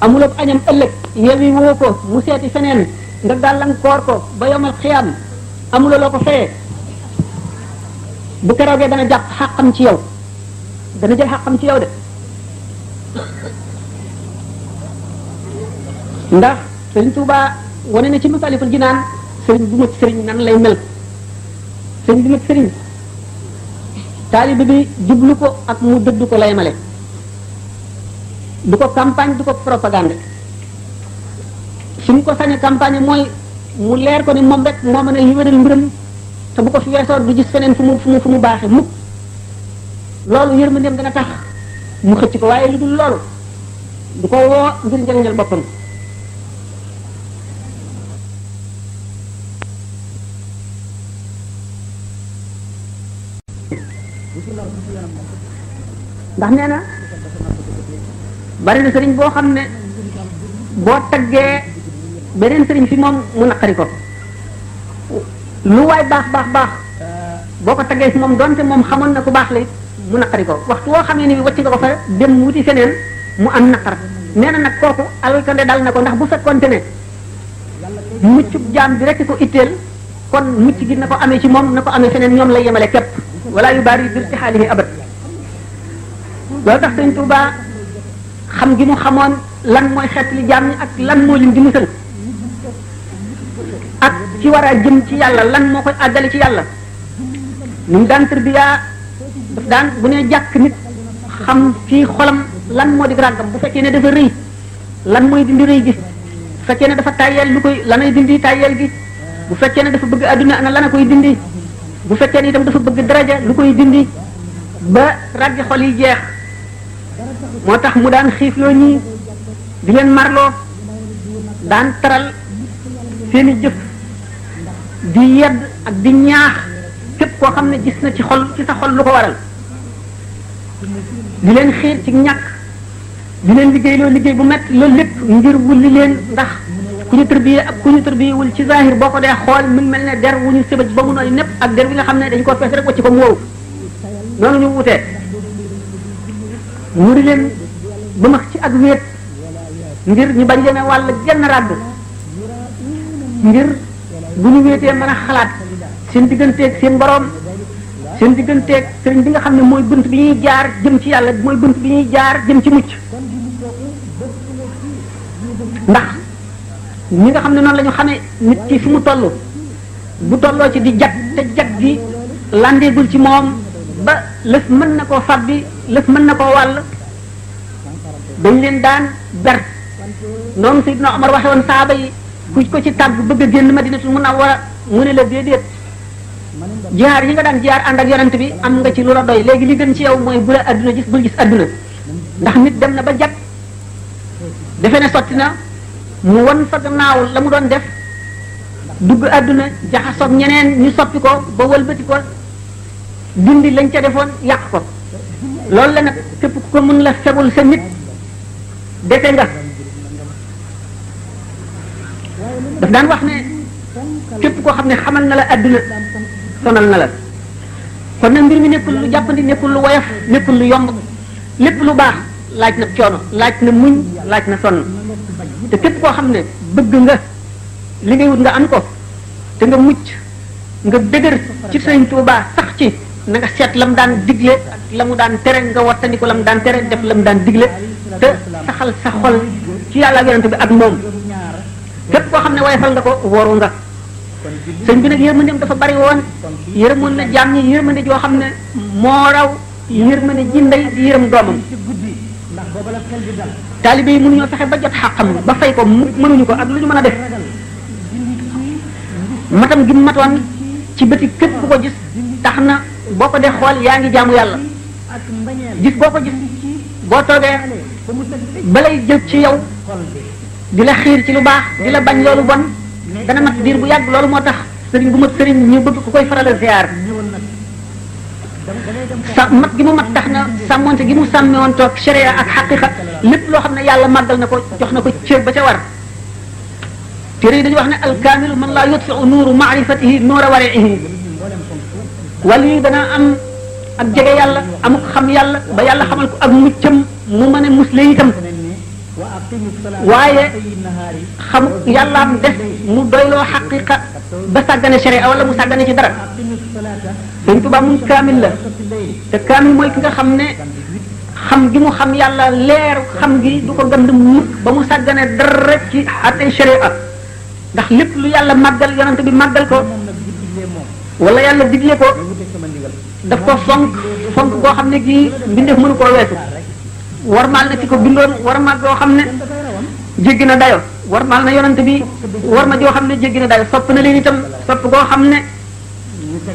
Speaker 1: amuloo añam ëllëg yewi woo ko mu seeti feneen nga gàllankoor ko ba yomal xiyaam amuloo loo ko fayee bu keroogee dana jàpp xàqam ci yow dana jël xàqam ci yow de ndax Sëriñ Tuubaa wane na ci Masaalikul Jinaan sëriñ bu mat sëriñ nan lay mel sëriñ bu mat sëriñ taalibe bi jublu ko ak mu dëdd ko lay male du ko campagne du ko propagande suñ ko sañe campagne mooy mu leer ko ni moom rek moo mën a yëwénal mbiram te bu ko fi weesoo du gis feneen fu mu baaxe mukk loolu yërmandeem dana tax mu xëcc ko waaye lu dul loolu du ko woo ngir njëriñal boppam ndax nee na bari na sëriñ boo xam ne boo taggee beneen sëriñ fi moom mu naqari ko lu waay baax boo ko taggee fi moom donte moom xamoon na ku baax la it mu naqari ko waxtu woo xamee ni wacc nga ko fa dem wuti feneen mu am naqar nee na nag kooku alkande dal na ko ndax bu fekkonte ne muccub jaam bi rek ko itteel kon mucc gi na ko amee ci moom na ko amee feneen ñoom lay yemale képp wala yu bari bir ci xaalihi abat loolu tax Sëñ Tuubaa xam gi mu xamoon lan mooy xeet li jaam ñi ak lan moo leen di musal ak ci war a jëm ci yàlla lan moo koy àggale ci yàlla ni mu daan tarbiya daf daan bu ne jàkk nit xam ci xolam lan moo di ràggam bu fekkee ne dafa rëy lan mooy dindi rëy gi bu fekkee ne dafa tàyyeel lu koy lanay dindi tàyyeel gi bu fekkee ne dafa bëgg adduna ana lana koy dindi bu fekkee ne itam dafa bëgg daraja lu koy dindi ba ràggi xol yi jeex moo tax mu daan xiifloo ñii di leen marloo daan taral seeni jëf di yedd ak di ñaax képp koo xam ne gis na ci xol ci sa xol lu ko waral di leen xiir ci ñàkk di leen liggéeyloo liggéey bu métti loolu lépp ngir wulli leen ndax ku ñu tërbiyee ak ku ñu tërbiyewul ci zahir boo ko dee xool mu mel ne der wu ñu sëbëj ba mu nooy népp ak der bi nga xam ne dañ ko fees rek wacc ko mu wow noonu ñu wutee mu di leen ba max ci ak wéet ngir ñu bañ leen a wàll genn ràdd ngir bu ñu wéetee mën a xalaat seen digganteeg seen borom seen digganteeg sëriñ bi nga xam ne mooy bunt bi ñuy jaar jëm ci yàlla mooy bunt bi ñuy jaar jëm ci mucc ndax ñi nga xam ne noonu la ñu xamee nit ki fi mu toll bu tolloo ci di jag te jag gi landeegul ci moom ba lëf mën na koo fabbi lëf mën na koo wàll dañ leen daan ber noonu Seydina Omar waxe woon saaba yi ku ko ci tàgg bëgg a génn Madinatul Munawwara mu ne la déedéet jihaar yi nga daan jihaar ànd ak yonent bi am nga ci lu la doy léegi li gën ci yow mooy bu la adduna gis bul gis adduna ndax nit dem na ba jag defe ne sotti na mu won fa gannaaw la mu doon def dugg adduna jaxasoog ñeneen ñu soppi ko ba wëlbati ko dindi lañ ca defoon yàq ko loolu la nag képp ku ko mën la fegul sa nit defe nga daf daan wax ne képp koo xam ne xamal na la adduna sonal na la kon nag mbir mi nekkul lu jàppandi nekkul lu woyof nekkul lu yomb lépp lu baax laaj na coono laaj na muñ laaj na sonn te képp koo xam ne bëgg nga li ngay wut nga am ko te nga mucc nga dëgër ci Sëriñ Tuubaa sax ci na nga seet la mu daan digle ak la mu daan tere nga wattandiko la mu daan tere def la mu daan digle te saxal sa xol ci yàlla ak yonent bi ak moom képp koo xam ne woyofal nga ko woru nga sëñ bi nag yërmandeem dafa bari woon yërëmoon na jaam ñi yërmande joo xam ne moo raw yërmande ji ndey di yërëm doomam taalibe yi mënuñoo fexe ba jot xàqam ba fay ko mënuñu ko ak lu ñu mën a def matam gi matoon ci bëti képp ku ko gis tax na boo ko dee xool yaa ngi jaamu yàlla gis boo ko gis boo toogee balay jël ci yow di la xiir ci lu baax di la bañ loolu bon dana mat diir bu yàgg loolu moo tax sëriñ bu mat sëriñ ñu bëgg ku koy faral a ziar sa mat gi mu mat tax na sàmmonte gi mu sàmme woon toog sharia ak xaqiqa lépp loo xam ne yàlla màggal na ko jox na ko cër ba ca war téere yi dañu wax ne alkaamilu man laa yutfiu nuuru maarifatihi nuura wariihi wala yi dana am ak jege yàlla amuk xam yàlla ba yàlla xamal ko ak muccam mu mën a musle itam waaye xam yàllaam def mu doyloo xaqiqa ba sàggane sharia wala mu sàggane ci dara Sëñ Tuubaa mun kaamil la te kaamil mooy ki nga xam ne xam gi mu xam yàlla leer xam gi du ko gënd mukk ba mu sàggane dara ci àttee sharia ndax lépp lu yàlla màggal yonante bi màggal ko wala yàlla digle ko daf ko fonk boo xam ne gii mbindeef mënu koo weesu warmaal na ci ko bindoon warmaal boo xam ne jéggi na dayo warmaal na yonante bi war ma joo xam ne jéggi na dayo sopp na leen itam sopp goo xam ne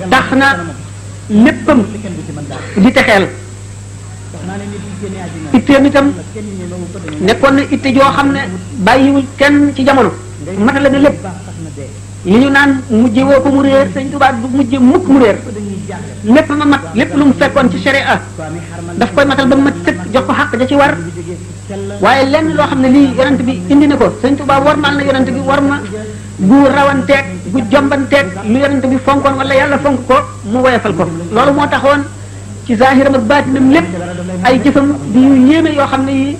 Speaker 1: tax na léppam di texeel itteem itam nekkoon na itte joo xam ne bàyyiwul kenn ci jamono matale na lépp li ñu naan mujje woo ko mu réer Sëñ Tuubaa du mujje mukk mu réer lépp ma mat lépp lu mu fekkoon ci sharia daf koy matal ba mu mat sëkk jox ko xàq ja ci war waaye lenn loo xam ne lii yonent bi indi na ko Sëñ Tuubaa warmaal na yonent bi war ma gu rawanteeg gu jombanteeg lu yonent bi fonkoon wala yàlla fonk ko mu woyofal ko loolu moo taxoon ci zahiram ak baatinam lépp ay jëfam di yu yéeme yoo xam ne yi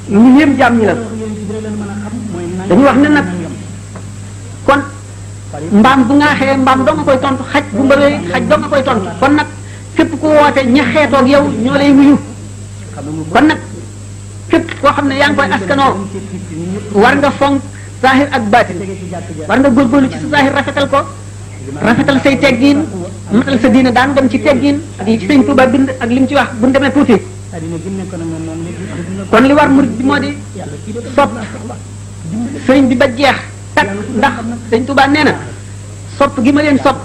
Speaker 1: lu yéem jaam ñi la dañuy wax ne nag kon mbaam bu ngaaxee mbaam doo nga koy tontu xaj bu mbëree xaj doo nga koy tontu kon nag képp ku woote ña xeetoog yow ñoo lay wuyu kon nag képp koo xam ne yaa ngi koy askanoo war nga fonk zahir ak baatin war nga góorgóorlu ci sa zahir rafetal ko rafetal say teggin matal sa diina daan dem ci teggin ak li ci sëñ Tuuba bind ak li mu ci wax bu ñu demee tuuti kon li war murid bi moo di sopp sëriñ bi ba jeex tak ndax sëñ Tuuba nee na sopp gi ma leen sopp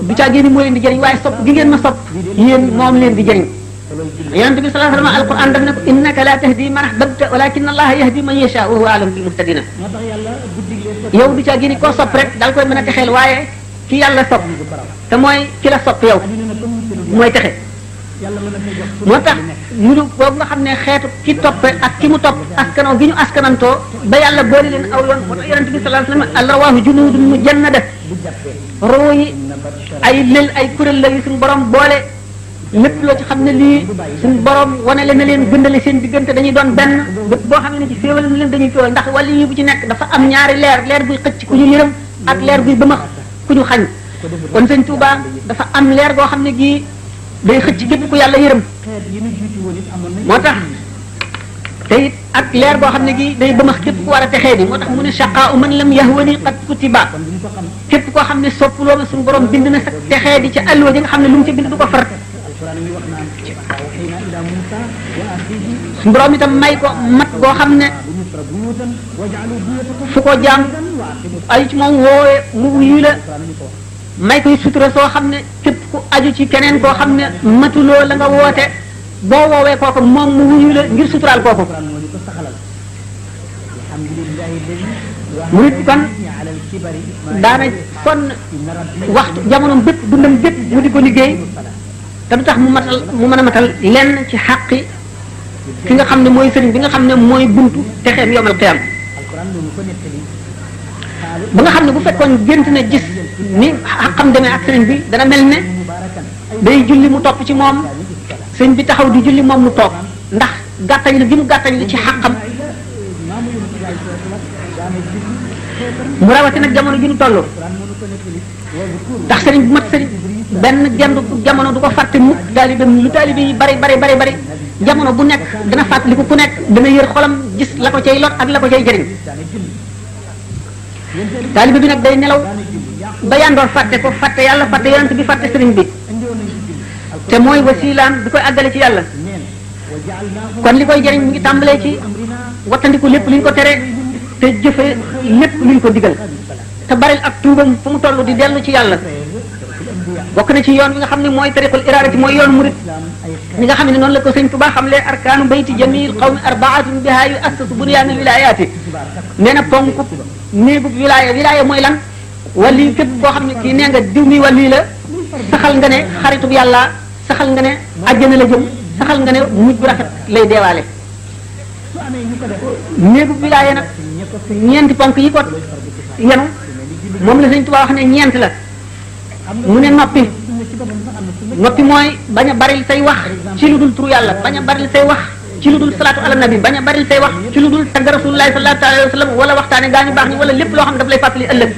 Speaker 1: du caa génn moo leen di jëriñ waaye sopp gi ngeen ma sopp yéen moom leen di jëriñ yonent bi sallallahu alayhi wa sallam alquran daf ne ko innaka la tahdi man ahbabta walakin allaha yahdi man yasha wa huwa a'lamu bil muhtadina yow du caa génn koo sopp rek daal koy mën a texeel waaye ki yàlla sopp te mooy ki la sopp yow mooy texe moo tax munu boobu nga xam ne xeetu ki toppe ak ki mu topp askanoo gi ñu askanantoo ba yàlla boole leen aw yoon moo tax yonent bi sallallahu alayhi wa sallam alrawaahu junudun mujannada roo yi ay lël ay kuréel la yu suñu borom boole lépp loo ci xam ne lii suñu borom wane leen na leen bindale seen diggante dañuy doon benn bépp boo xam ne ci féewal na leen dañuy féewal ndax wàllu yi bu ci nekk dafa am ñaari leer buy xëcc ku ñu yërëm ak leer buy bëmax ku ñu xañ kon sëñ Touba dafa am leer goo xam ne gii day xëcc képp ku yàlla yërëm moo tax te it ak leer goo xam ne gii day bëmax képp ku war a texee di moo tax mu ne shaqaa man lam yahwani qad kutiba képp koo xam ne soppuloo ma suñu borom bind na sa texee di ca alluwa ji nga xam ne lu mu ci bind du ko far suñu borom itam may ko mat goo xam ne fu ko jaam ay ci moom woowee mu wuyu la may koy sutura soo xam ne képp ku aju ci keneen koo xam ne matuloo la nga woote boo woowee kooku moom mu wuyu la ngir suturaal kooku mu nit kon daana kon waxtu jamonoom bépp dundam bépp mu di ko liggéey te du tax mu mën a matal lenn ci xàqi ki nga xam ne mooy sëriñ bi nga xam ne mooy buntu texeem yomal qiyam ba nga xam ne bu fekkoon gént na gis ni xaqam demee ak sëriñ bi dana mel ne day julli mu topp ci moom sëriñ bi taxaw di julli moom mu toog ndax gàttañ la gi mu gàttañ la ci xaqam mu rawati nag jamono ji ñu toll ndax sëriñ bu mat sëriñ benn genn jamono du ko fàtte mukk taalibeem lu taalibe yi bari jamono bu nekk dana fàttaliku ku nekk dana yër xolam gis la ko cay lot ak la ko cay jëriñ taalibe bi nag day nelaw ba yandoor fàtte ko fàtte yàlla fàtte yonent bi fàtte sëriñ bi te mooy wasilaam bi koy àggale ci yàlla kon li koy jëriñ mi ngi tàmbalee ci wattandiku lépp lu ñu ko tere te jëfe lépp lu ñu ko digal te baril ak tuubam fu mu toll di dellu ci yàlla bokk na ci yoon bi nga xam ne mooy tariqul iraadati mooy yoon murid ñi nga xam ne noonu la ko sëñ Tuubaa xam le arkaanu bayti jamil qawmi arbaatun biha yu assasu bunyaanul wilayaati nee na ponk néegub wilaya mooy lan wali képp koo xam ne kii nee nga diw mi wali la saxal nga ne xaritub yàlla saxal nga ne àjjana la jëm saxal nga ne mujj bu rafet lay deewaale néegub wilaya nag ñeenti ponk yi ko yenu moom la sëñ Tuubaa wax ne ñeent la mu ne noppi mooy bañ a baril say wax ci lu dul turu yàlla bañ a baril say wax ci lu dul salaatu ala nabi bañ a baril say wax ci lu dul tagg rasulullahi sallallahu alayhi wa sallam wala waxtaane gaa ñu baax ñi wala lépp loo xam ne daf lay fàttali ëllëg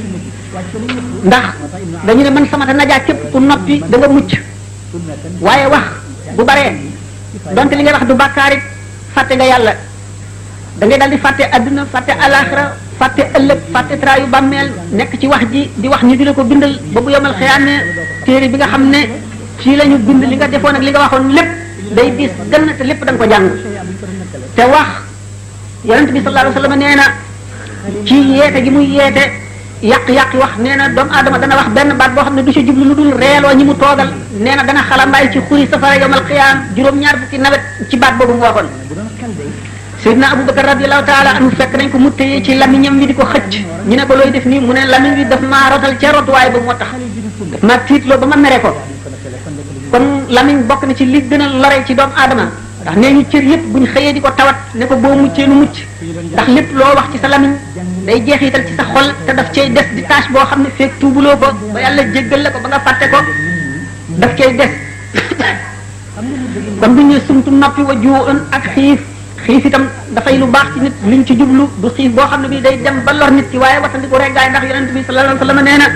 Speaker 1: ndax dañu ne man sama ta najaa képp ku noppi da nga mucc waaye wax bu baree donte li ngay wax du bàkkaarit fàtte nga yàlla da ngay daal di fàtte adduna fàtte alaxira fàtte ëllëg fàtte tra yu bàmmeel nekk ci wax ji di wax ñu di la ko bindal ba bu yomal xëyaan ne téere bi nga xam ne ci la ñu bind li nga defoon ak li nga waxoon lépp day diis gën te lépp da nga ko jàng te wax yonent bi sallallahu alayhi wa sallam nee na ci yeete gi muy yeete yàq wax nee na doomu aadama dana wax benn baat boo xam ne du ci jublu lu dul reeloo ñi mu toogal nee na dana xalambaay ci xuri safara yomal xëyaan juróom-ñaar fukki nawet ci baat boobu mu waxoon Seydina Abubakar radiyallahu taala anhu fekk nañ ko mu téye ci lamiñam wi di ko xëcc ñu ne ko looy def nii mu ne lamiñ wi daf maa rotal ca rotuwaay ba moo tax daf maa tiitloo ba ma mere ko kon lamiñ bokk na ci li gën a lore ci doomu aadama ndax nee ñu cër yëpp buñ xëyee di ko tawat ne ko boo muccee nu mucc ndax lépp loo wax ci sa lamiñ day jeexital ci sa xol te daf cay des di tâche boo xam ne feeg tuubuloo ko ba yàlla jéggal la ko ba nga fàtte ko daf cay des kon bu ñu sumtu noppi wa juun ak xiif itam dafay lu baax ci nit liñ ci jublu du xiif boo xam ne bii day dem ba lor nit ki waaye wattandiku reggaay ndax yonent bi sallallahu alayhi wa sallam nee na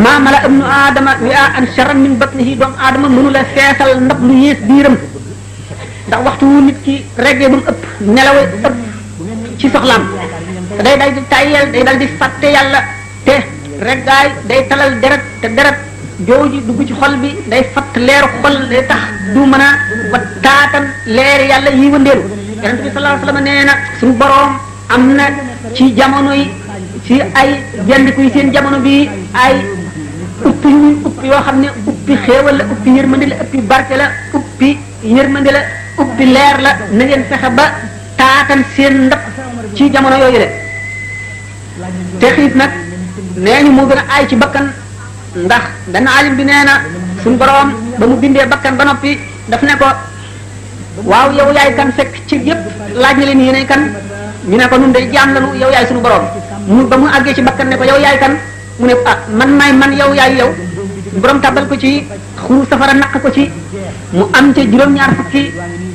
Speaker 1: maa mala ibnu aadama wi'aan sharran min batnihi doomu aadama mënu la feesal ndab lu yées biiram ndax waxtu wu nit ki reggee ba mu ëpp nelawee ëpp ci soxlaam te day dal di tayyel day dal di fàtte yàlla te reggaay day talal deret te deret jooju dugg ci xol bi day fatt leeru xol day tax du mën a wat taatan leer yàlla yi wëndeelu yonent bi sallallahu alayhi wasallam nee na suñu boroom am na ci jamono yi ci ay jandikuy seen jamono bi ay uppi yu uppi yoo xam ne uppi xéewal la uppi yërmande la uppi barke la uppi yërmande la uppi leer la na ngeen fexe ba taatan seen ndab ci jamono yooyu le te xiif nag nee ñu moo gën a aay ci bakkan ndax dana alim bi nee na suñu boroom ba mu bindee bakkan ba noppi daf ne ko waaw yow yaay kan fekk ci yëpp laaj na leen yéenay kan ñu ne ko nun day jaam lanu yow yaay suñu boroom mu ba mu àggee ci bakkan ne ko yow yaay kan mu ne ah man maay man yow yaay yow borom tabal ko ci xuru safara naq ko ci mu am ca juróom-ñaar fukki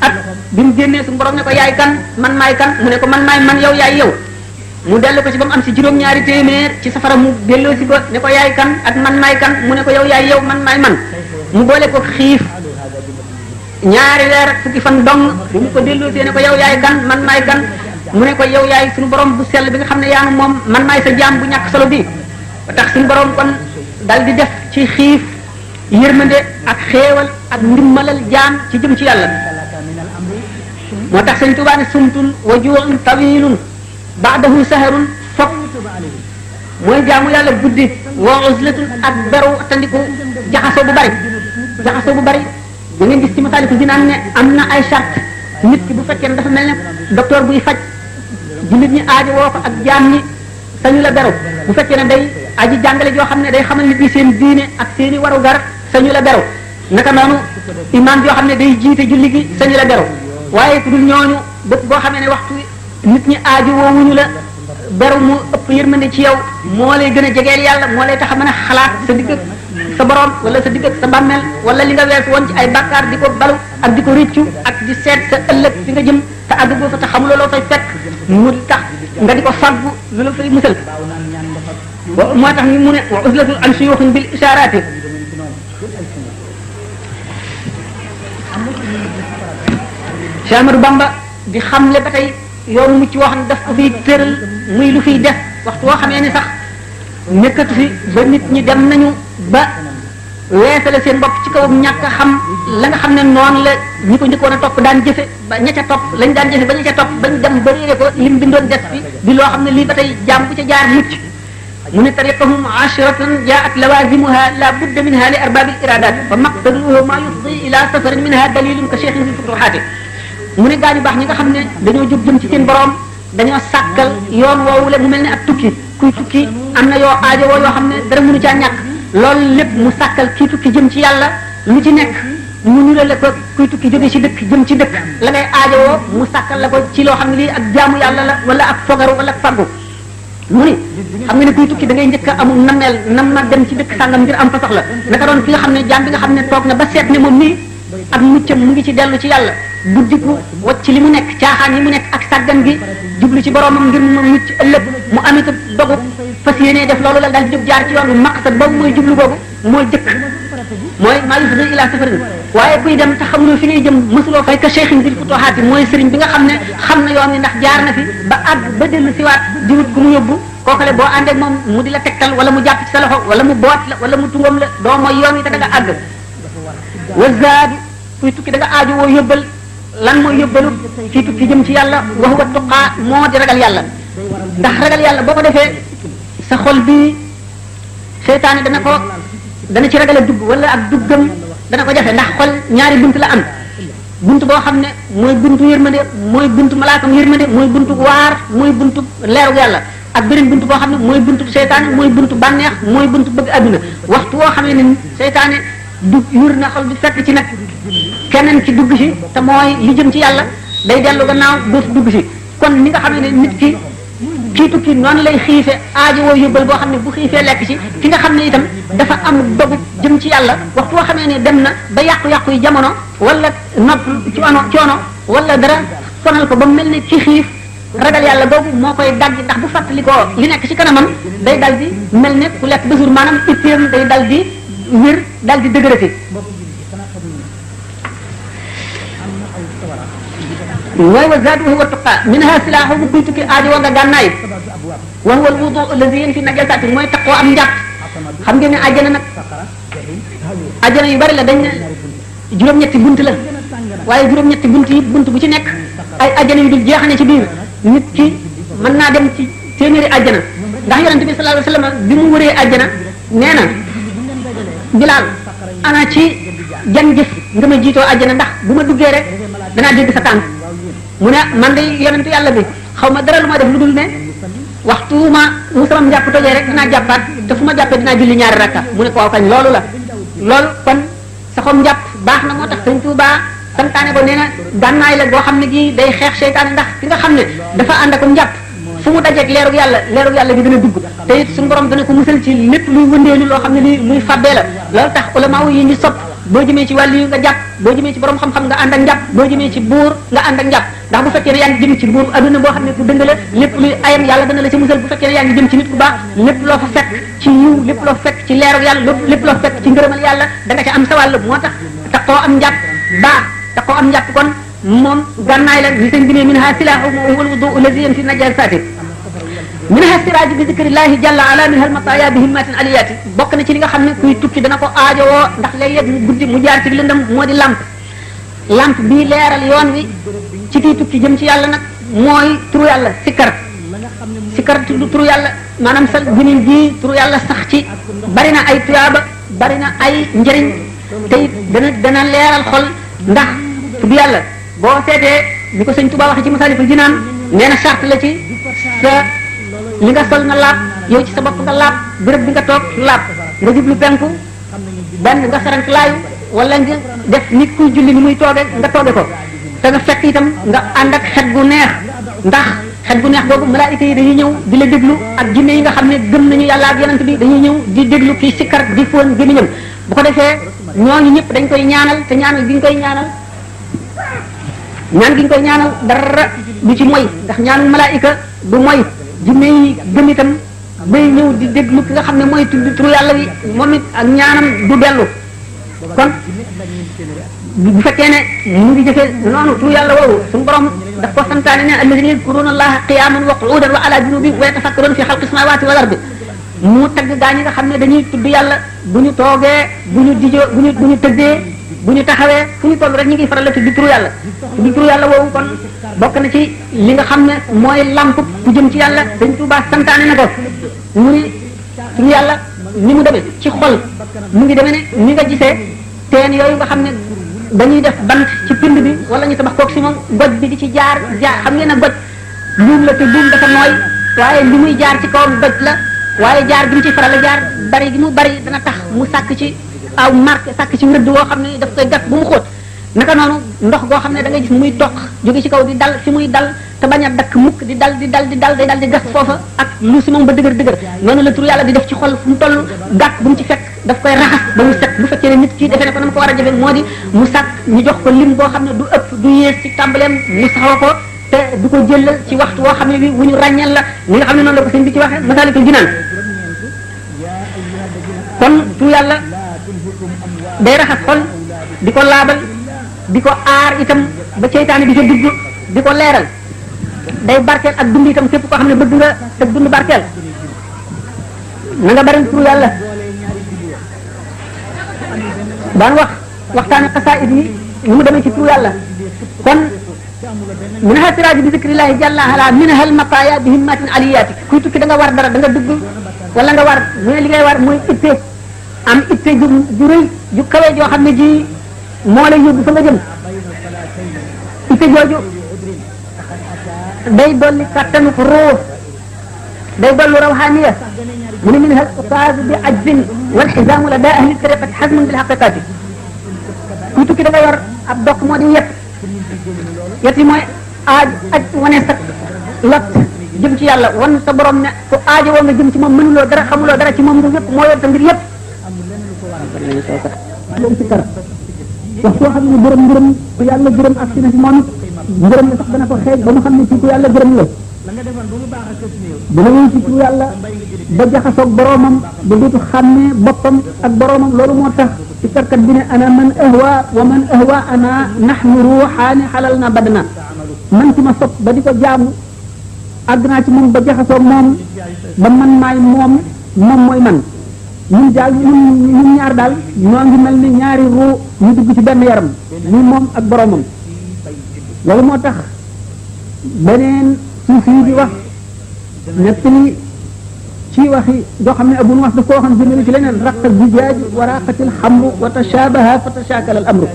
Speaker 1: at bi mu génnee suñu borom ne ko yaay kan man maay kan mu ne ko man maay man yow yaay yow mu dellu ko ci ba mu am ci juróom-ñaari téeméer ci safara mu delloo si ko ne ko yaay kan ak man maay kan mu ne ko yow yaay yow man maay man mu boole ko xiif ñaari weer ak fukki fan dong bu mu ko delloo see ne ko yow yaay kan man maay kan mu ne ko yow yaay suñu borom bu sell bi nga xam ne yaa moom man maay sa jaam bu ñàkk solo bi ba tax suñu borom kon dal di def ci xiif yërmande ak xéewal ak ndimbalal jaam ci jëm ci yàlla moo tax sëñ Tuubaa ne sumtun wa ju'un tawilun ba'dahu saharun fop mooy jaamu yàlla guddi wa uzlatun ak beru tandiku jaxasoo bu bari da ngeen gis ci Masaalikul Jinaan ne am na ay charte nit ki bu fekkee ne dafa mel ne docteur buy faj jullit ñi aajo woo ko ak jaam ñi sañu la beru bu fekkee ne day aji jàngale joo xam ne day xamal nit ñi seen diine ak seeni waru gar sañu la beru naka noonu imaam joo xam ne day jiite julli gi sañu la beru waaye ku dul ñooñu bépp boo xamee ne waxtu nit ñi aajo woowuñu la beru mu ëpp yërmande ci yow moo lay gën a jegeel yàlla moo lay tax a mën a xalaat sa digg ak sa borom wala sa digg ak sa bàmmeel wala li nga weesu woon ci ay bàkkaar di ko balu ak di ko rëccu ak di seet sa ëllëg fi nga jëm te àgg boo fa te xamuloo loo fay fekk mu tax nga di ko faggu lu la fay musal moo tax ñu mu ne wa uslatul an suyuxin bil isharati Cheikh Ahmadou Bamba di xamle ba tey yoonu mucc woo xam ne daf ko fiy tëral muy lu fiy def waxtu woo xamee ni sax nekkatu fi ba nit ñi dem nañu ba weesale seen bopp ci kaw ñàkk a xam la nga xam ne noonu la ñi ko njëkkoon a topp daan jëfe ba ña ca topp lañ daan jëfe ba ña ca topp bañ dem ba réere ko lim bindoon des fi di loo xam ne lii ba tey jaam bu ca jaar mucc mu ne tariqahum ashratan jaat lawazimuha la budda minha li arbabil iradat fa maqsaduhu ma yufdi ila safarin minha dalilun ka cheikhin fi futuhaati mu ne gaañu baax ñi nga xam ne dañoo jóg jëm ci seen borom dañoo sàkkal yoon woowule mu mel ne ak tukki kuy tukki am na yoo aajo woo yoo xam ne dara mënu caa ñàkk loolu lépp mu sàkkal kii tukki jëm ci yàlla lu ci nekk mu nurale ko kuy tukki jóge ci dëkk jëm ci dëkk la ngay aajo woo mu sàkkal la ko ci loo xam ne lii ak jaamu yàlla la wala ak fogaru wala ak faggu mu ni xam nga ne kuy tukki da ngay njëkk a amul nameel nam ma dem ci dëkk sàngam ngir am fa soxla naka doon ki nga xam ne jaam bi nga xam ne toog na ba seet ne moom nii ak muccam mu ngi ci dellu ci yàlla buddiku wacc li mu nekk caaxaan yi mu nekk ak sàggan gi jublu ci boromam ngir mu mucc ëllëg mu amit dogu fas yéenee def loolu la daal di jóg jaar ci yoon bi maqsad boobu mooy jublu boobu mooy jëkk mooy maa yufdi ila safarin waaye kuy dem te xamuloo fi ngay jëm mësuloo fay ka cheikhin fil futuhaati mooy sëriñ bi nga xam ne xam na yoon wi ndax jaar na fi ba àgg ba dellu siwaat di wut ku mu yóbbu kookale boo àndee ak moom mu di la tegtal wala mu jàpp ci sa loxo wala mu boot la wala mu tungam la doo mooy yoon wi te da nga àgg wa zaadi kuy tukki da nga aaju woo yóbbal lan mooy yóbbalu kii tukki jëm ci yàlla wa huwa tuqaa moo di ragal yàlla ndax ragal yàlla boo ko defee sa xol bi seytaane dana ci ragal a dugg wala ak duggam dana ko jafe ndax xol ñaari bunt la am bunt boo xam ne mooy buntu yërmande mooy buntu malaakam yërmande mooy buntu waar mooy buntu leeru yàlla ak beneen buntu boo xam ne mooy buntu seytaane mooy buntu bànneex mooy buntu bëgg adduna waxtu woo xamee ne seytaane du yur na xol bi fekk ci nag keneen ci dugg si te mooy li jëm ci yàlla day dellu gannaaw dootu dugg si kon ni nga xamee ne nit ki kii tukki noonu lay xiife aajo woo yóbbal boo xam ne bu xiifee lekk ci ki nga xam ne itam dafa am dogu jëm ci yàlla waxtu woo xamee ne dem na ba yàqu-yàqu yi jamono wala nopp coono wala dara sonal ko ba mel ne ci xiif ragal yàlla boobu moo koy dagg ndax bu fàttali ko li nekk ci kanamam day dal di mel ne ku lekk ba jour maanaam itteem day dal di wér dal di dëgërati mooy wa zaadu huwa tuqa minha silaahu bu kuy tukki aajo wa nga gànnaay wa huwa al wudu allazi yanfi najasati mooy taqoo am njàpp xam ngeen ne àjjana nag àjjana yu bari la dañ ne juróom-ñetti bunt la waaye juróom-ñetti bunt yi bunt bu ci nekk ay àjjana yu dul jeexane ci biir nit ki mën naa dem ci téeméeri àjjana ndax yonente bi sallallahu alayhi wasallam bi mu wëree àjjana nee na Bilaal ana ci jan jëf nga ma jiitoo àjjana ndax bu ma duggee rek danaa dégg sa tànk mu ne man de yonentu yàlla bi xaw ma dara lu ma def lu dul ne waxtu ma mu sama njàpp tojee rek dinaa jàppaat te fu ma jàppee dinaa julli ñaari rakka mu ne ko waaw kañ loolu la loolu kon saxom njàpp baax na moo tax Sëñ Tuubaa santaane ko nee na gànnaay la boo xam ne gii day xeex seytaane ndax ki nga xam ne dafa ànd ak njàpp fu mu dajeeg leerug yàlla bi dana dugg te it suñu borom dana ko musal ci lépp luy wëndeelu loo xam ne li luy fàbbee la loolu tax ulama yi ñu sopp boo jëmee ci wàllu yi nga jàpp boo jëmee ci borom xam-xam nga ànd ak njàpp boo jëmee ci buur nga ànd ak njàpp ndax bu fekkee ne yaa ngi jëm ci buur adduna boo xam ne ku dëng la lépp luy ayam yàlla dana la ci musal bu fekkee ne yaa ngi jëm ci nit ku baax lépp loo fa fekk ci yiw lépp loo fekk ci leerug yàlla lépp loo fekk ci ngërëmal yàlla da nga ca am sa wàll moo tax taxoo am njàpp baax taxoo am njàpp kon moom gànnaay la li sëñ bi ne minha silaahu wal wudu allazi yanfi najasati minha siraaj bi zikrillahi jalla ala minha almataya bi himmatin aliyati bokk na ci li nga xam ne kuy tukki dana ko aajowoo ndax léeg-léeg mu guddi mu jaar ci lëndëm moo di lamp bii leeral yoon wi ci kiy tukki jëm ci yàlla nag mooy turu yàlla sikkar turu yàlla maanaam sa gënin ji turu yàlla sax ci bari na ay tuyaaba bari na ay njëriñ te it dana leeral xol ndax tudd yàlla boo seetee ni ko sëñ Tuubaa waxe ci Masaalikul Jinaan nee na charte la ci sa li nga sol nga laab yow ci sa bopp nga laab béréb bi nga toog laab nga jublu penku benn nga sarank laayu wala nga def nit kuy julli ni muy tooge nga tooge ko te nga fekk itam nga ànd ak xet gu neex ndax xet gu neex boobu malaayika yi dañuy ñëw di la déglu ak jinne yi nga xam ne gëm nañu yàlla ak yonent bi dañuy ñëw di déglu kii sikkar di fóon gémmiñam bu ko defee ñooñu ñëpp dañ koy ñaanal te ñaanal gi ñu koy ñaanal ñaan gi ñu koy ñaanal dara du ci moy ndax ñaanul malaayika du moy jinne yi gëm itam bay ñëw di déglu ki nga xam ne mooy tudd turu yàlla bi moom it ak ñaanam du dellu kon bu fekkee ne mu ngi jëfee noonu turu yàlla woowu suñu borom daf ko santaane ne alladina yadkuruna allaha qiyaman wa qu'udan wa ala junubihim wa yatafakkaruna fi xalqi samawati wal ardi mu tagg gaa ñi nga xam ne dañuy tudd yàlla bu ñu toogee bu ñu dijoo bu ñu tëddee bu ñu taxawee fu ñu toll rek ñu ngi faral la tudd turu yàlla tudd turu yàlla woowu kon bokk na ci li nga xam ne mooy lamp ku jëm ci yàlla Sëñ Tuubaa santaane na ko mu ni turu yàlla ni mu demee ci xol mu ngi demee ne ni nga gisee teen yooyu nga xam ne dañuy def bant ci pind bi wala ñu tabax koog si moom goj bi di ci jaar xam ngeen ne goj buum la te buum dafa nooy waaye li muy jaar ci kawam goj la waaye jaar gi mu ci faral a jaar bari gi mu bari dana tax mu sàkk ci aw marque sàkk ci rëdd woo xam ne daf koy gat bu mu xóot naka noonu ndox goo xam ne da ngay gis muy toq jóge ci kaw di dal fi muy dal te bañ a dakk mukk di dal day dal di gas foofa ak lu si moom ba dëgër noonu la tur yàlla di def ci xol fu mu toll gàtt bu mu ci fekk daf koy raxas ba mu set bu fekkee ne nit kii defee ne ko na mu ko war a jëfe moo di mu sàkk ñu jox ko lim boo xam ne du ëpp du yées ci tàmbaleem mu saxoo ko te du ko jëlal ci waxtu woo xam ne bi wu ñu ràññeel la ni nga xam ne noonu la ko sëñ bi ci waxee Masaalikul Jinaan kon tur yàlla day raxas xol di ko laabal di ko aar itam ba seytaane di ca dugg di ko leeral day barkeel ak dund itam képp koo xam ne bëgg nga te dund barkeel na nga bari tur yàlla daan waxtaane xasaayid yi ni mu demee ci tur yàlla kon minha siraaju bi zikrillahi jalla ala minha al mataaya bi himmatin aliyaati kuy tukki da nga war dara da nga dugg wala nga war mu ne li ngay war mooy itte am itte ju rëy ju kawe joo xam ne ji moo lay yóbbu fa nga jëm itte jooju day dolli kattanu ruux day dolli rawhaniya mu ne minha al ustaaz bi ajzin wal xisaamu la daa ahli tariqati xasmun bil xaqiqati kuy tukki da nga yor ab dokk moo di yet yi mooy aj wane sa lot jëm ci yàlla wan sa borom ne ku aajo woo nga jëm ci moom mënuloo dara xamuloo dara ci moom nga yëpp moo yor sa mbir yëpp leen ci kar wax soo xam ne borom ngërëm ku yàlla gërëm ak si na si moom ngërëm la sax dana ko xeej ba mu xam ne ci ku yàlla gërëm la dina ñëw ci ku yàlla ba jaxasoog boromam ba dootu xàmmee boppam ak boromam loolu moo tax ci karkat bi ne ana man ahwa wa man ahwa ana nahnu ruuxaani xalal na badna
Speaker 2: man ci ma sopp ba di ko jaamu àgg naa ci moom ba jaxasoo moom ba man maay moom moom mooy man ñun daal ñun ñaar daal ñoo ngi mel ni ñaari ruu ñu dugg ci benn yaram muy moom ak boromam loolu moo tax beneen suuf yi di wax nettali ci waxi doo xam ne abu nu wax daf koo xam jëmale ci leneen raqa zijaaj wa raqatil xamru wa tashabaha fa tashakala al amru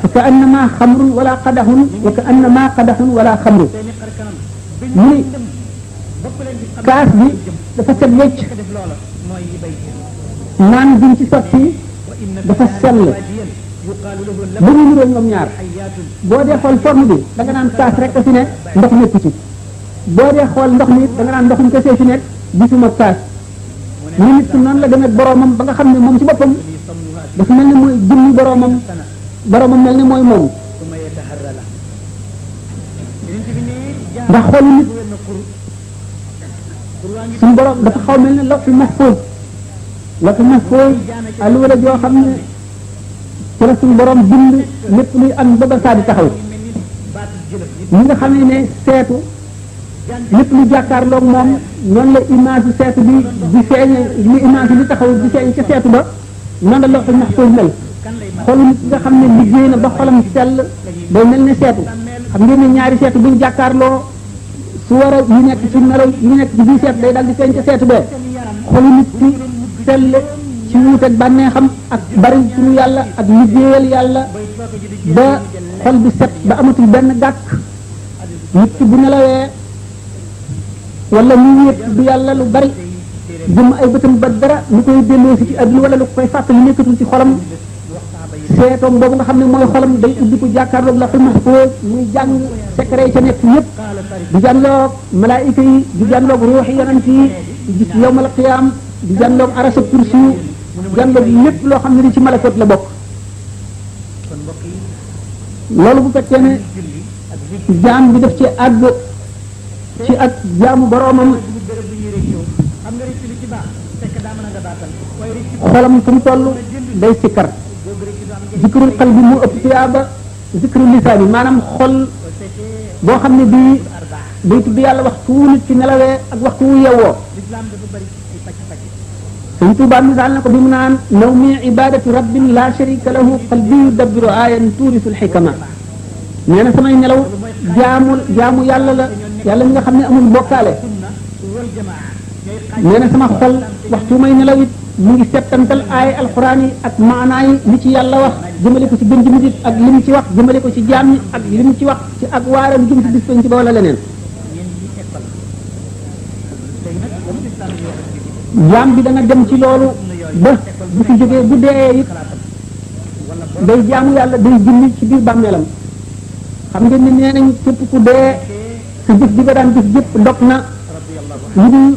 Speaker 2: fa ka annama xamrun wala qadaxun wa ka annama qadaxun wala xamru mu ni kaas bi dafa set wecc naan biñ ci sotti dafa sell ba ñu niroo ñoom ñaar boo dee xool forme bi da nga naan kaas rek a fi ne ndox nekku ci boo dee xool ndox mi da nga naan ndoxum kese fi nekk gisuma kaas mu nit ki noonu la demee boromam ba nga xam ne moom ci boppam dafa mel ne mooy jëmmi boromam mel ne mooy moom ndax xoolu nit suñu borom dafa xaw mel ne lawhul mahfuz alluwa la joo xam ne ci la suñu borom bind lépp luy am ba ba saa di taxaw ñi nga xam ne seetu lépp lu jàkkaarloog moom noonu la image seetu bi di feeñ li image li taxaw di feeñ ca seetu ba noonu la lawhul mahfuz mel xolu nit nga xam ne liggéey na ba xolam sell day mel ne seetu xam ngeen ne ñaari seetu buñ jàkkaarloo su war a yu nekk ci nelaw yu nekk ci biir seetu day dal di feeñ ca seetu ba xolu nit ki sell ci wuuteeg bànneexam ak bari suñu yàlla ak liggéeyal yàlla ba xol bi set ba amatul benn gàkk nit ki bu nelawee wala mu wéet du yàlla lu bari jëm ay bëtam ba dara lu koy delloo si ci àdduna wala lu koy fàttali nekkatul ci xolam seetoom boobu nga xam ne mooy xolam day ubbi ko jàkkaarloog la xul mahfuz muy jàng secret yi ca nekk yëpp di jànloog malaayika yi di jànloog ruuxi yonent yi di gis yawmal qiyaam di jànloog arasa kursi di jànloog lépp loo xam ne ni ci malakot la bokk loolu bu fekkee ne jaam bi def ci àgg ci ak jaamu boroomam xolam fu mu toll day sikkar zikrul qalbi mu ëpp tuyaaba zikrul lisaan yi maanaam xol boo xam ne bii day tudd yàlla waxtu wu nit ci nelawee ak waxtu wu yewwoo Sëñ Tuubaa misaal na ko bi mu naan nawmi ibadatu rabbin la sharika lahu qalbi yudabbiru ayan tuurisul xikama nee na samay nelaw jaamu yàlla la yàlla mi nga xam ne amul bokkaale nee na sama xol waxtu may nelaw it mu ngi settantal ay alquran yi ak maanaa yi li ci yàlla wax jëmale ko ci gën ji nit ak li mu ci wax jëmale ko ci jaam ñi ak li mu ci wax ci ak waaram jëm ci bis ci ba wala leneen jaam bi dana dem ci loolu ba bu fi jógee bu dee it day jaamu yàlla day julli ci biir bàmmeelam xam ngeen ne nee nañ képp ku dee sa jëf ji nga daan jëf jëpp dog na lu dul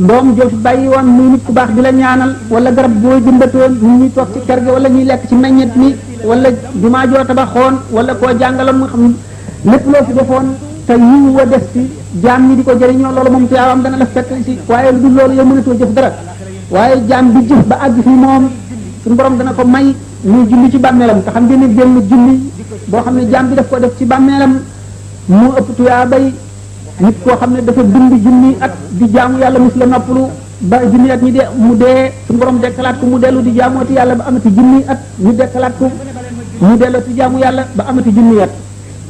Speaker 2: doom joo fi bàyyi woon muy nit ku baax di la ñaanal wala garab boo jëmbatoon ñu ñuy toog ci kër gi wala ñuy lekk ci meññet mi wala jumaa joo tabaxoon wala koo jàngaloon mu xam lépp loo fi defoon te yiw wa des ci jaam ñi di ko jëriñoo loolu moom tuyaawam dana la fekk si waaye lu dul loolu yow mënatoo jëf dara waaye jaam bi jëf ba àgg fi moom suñu borom dana ko may muy julli ci bàmmeelam te xam ngeen ne génn julli boo xam ne jaam bi daf ko def ci bàmmeelam mu ëpp tuyaabay nit koo xam ne dafa dund junni at di jaamu yàlla mus la noppalu ba junni at ñi de mu dee suñu borom dekkalaat ko mu dellu di jaamooti yàlla ba amati junni at ñu dekkalaat ko mu delloo ci jaamu yàlla ba amati junni at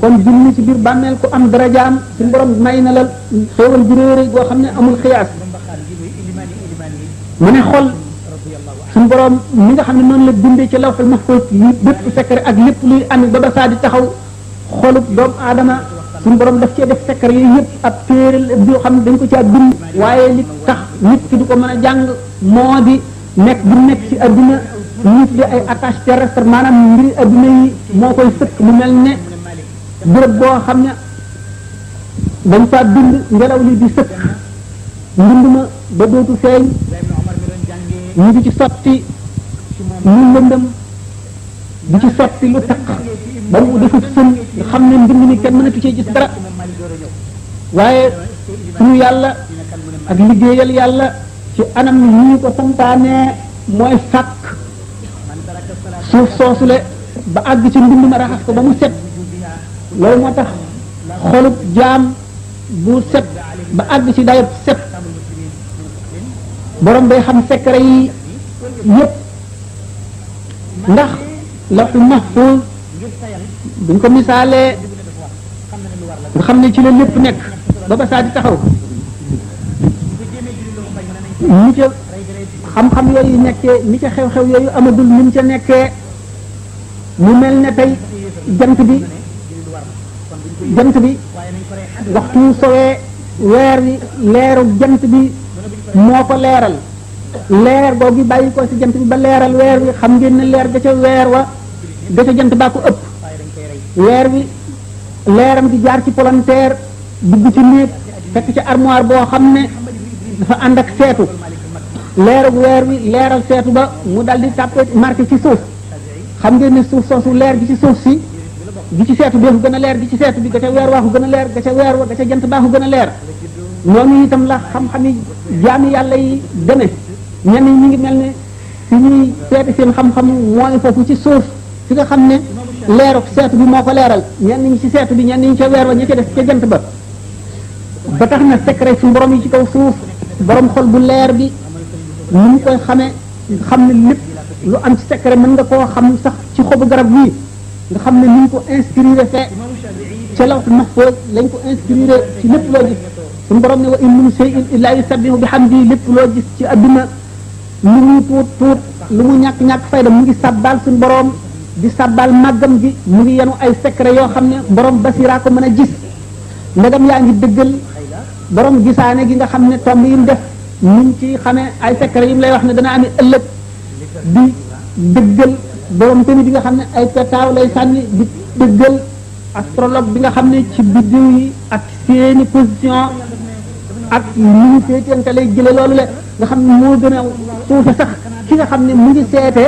Speaker 2: kon junni ci biir bàmmeel ku am darajaam suñu borom may na la xéewal ju réy goo xam ne amul xiyaas mu ne xol suñu borom mi nga xam ne noonu la bindee ci lawhul mahfuz yi bépp secret ak lépp luy am ba ba saa di taxaw xolub doomu aadama suñu borom daf cee def secret yi yëpp ab téere boo xam ne dañ ko caa bind waaye li tax nit ki du ko mën a jàng moo di nekk bu nekk ci adduna ñu tuddee ay attache terrestre maanaam mbiri adduna yi moo koy sëkk mu mel ne béréb boo xam ne dañ faa bind ngelaw li di sëkk mbind ma ba dootu feeñ ñu di ci sotti lu lëndëm di ci sotti lu taq ba mu defut sën nga xam ne mbind mi kenn mënatu cee gis dara waaye suñu yàlla ak liggéeyal yàlla ci anam yi ñu ko santaanee mooy sàkk suuf soosule ba àgg ci mbind ma raxas ko ba mu set loolu moo tax xolub jaam bu set ba àgg ci dayab set borom day xam secret yi yépp ndax lawhul mahfuz buñ ko misaalee nga xam ne ci la lépp nekk ba ba saa di taxaw ni ca xam-xam yooyu nekkee ni ca xew-xew yooyu amadul ni mu ca nekkee mu mel ne tey jant bi waxtu sowee weer wi leeru jant bi moo ko leeral leer googu bàyyi ko ci jant bi ba leeral weer wi xam ngeen ne leer ga ca weer wa ga ca jant baa ko ëpp weer wi leeram di jaar ci palanteer dugg ci néeg fekk ci armoire boo xam ne dafa ànd ak seetu leeru weer wi leeral seetu ba mu dal di tàppe marqué ci suuf xam ngeen ne suuf soosu leer gi ci suuf si gi ci seetu bi fu gën a leer gi ci seetu bi ga ca weer waa fu gën a leer ga ca weer wa ga ca jant baa fu gën a leer noonu itam la xam-xami jaami yàlla yi deme ñenn ñi ngi mel ne fi ñuy seeti seen xam-xam mooy foofu ci suuf fi nga xam ne leeru seetu bi moo ko leeral ñenn ñi ci seetu bi ñenn ñi ca weer wa ña ca def ca jant ba ba tax na secret suñu borom yi ci kaw suuf borom xol bu leer bi ni mu koy xamee xam ne lépp lu am ci secret mën nga koo xam sax ci xobu garab bii nga xam ne ni ñu ko inscrire fee ca lawhul mahfuz lañ ko inscrire ci lépp loo gis suñu borom ne wa in min shay'in illa yusabbihu bihamdi lépp loo gis ci adduna lu muy tuut lu mu ñàkk fayda mu ngi sabbal suñu borom di sabbal màggam gi mu ngi yenu ay secret yoo xam ne borom basira ko mën a gis ndegam yaa ngi dëggal borom gisaane gi nga xam ne tomb yi mu def ñu ci xamee ay secret yi mu lay wax ne dana amee ëllëg di dëggal borom tamit bi nga xam ne ay petaaw lay sànni di dëggal astrologue bi nga xam ne ci biddiw yi ak seeni position ak ni ñu féetante lay jële loolu le nga xam ne moo gën a suufe sax ki nga xam ne mu ngi seete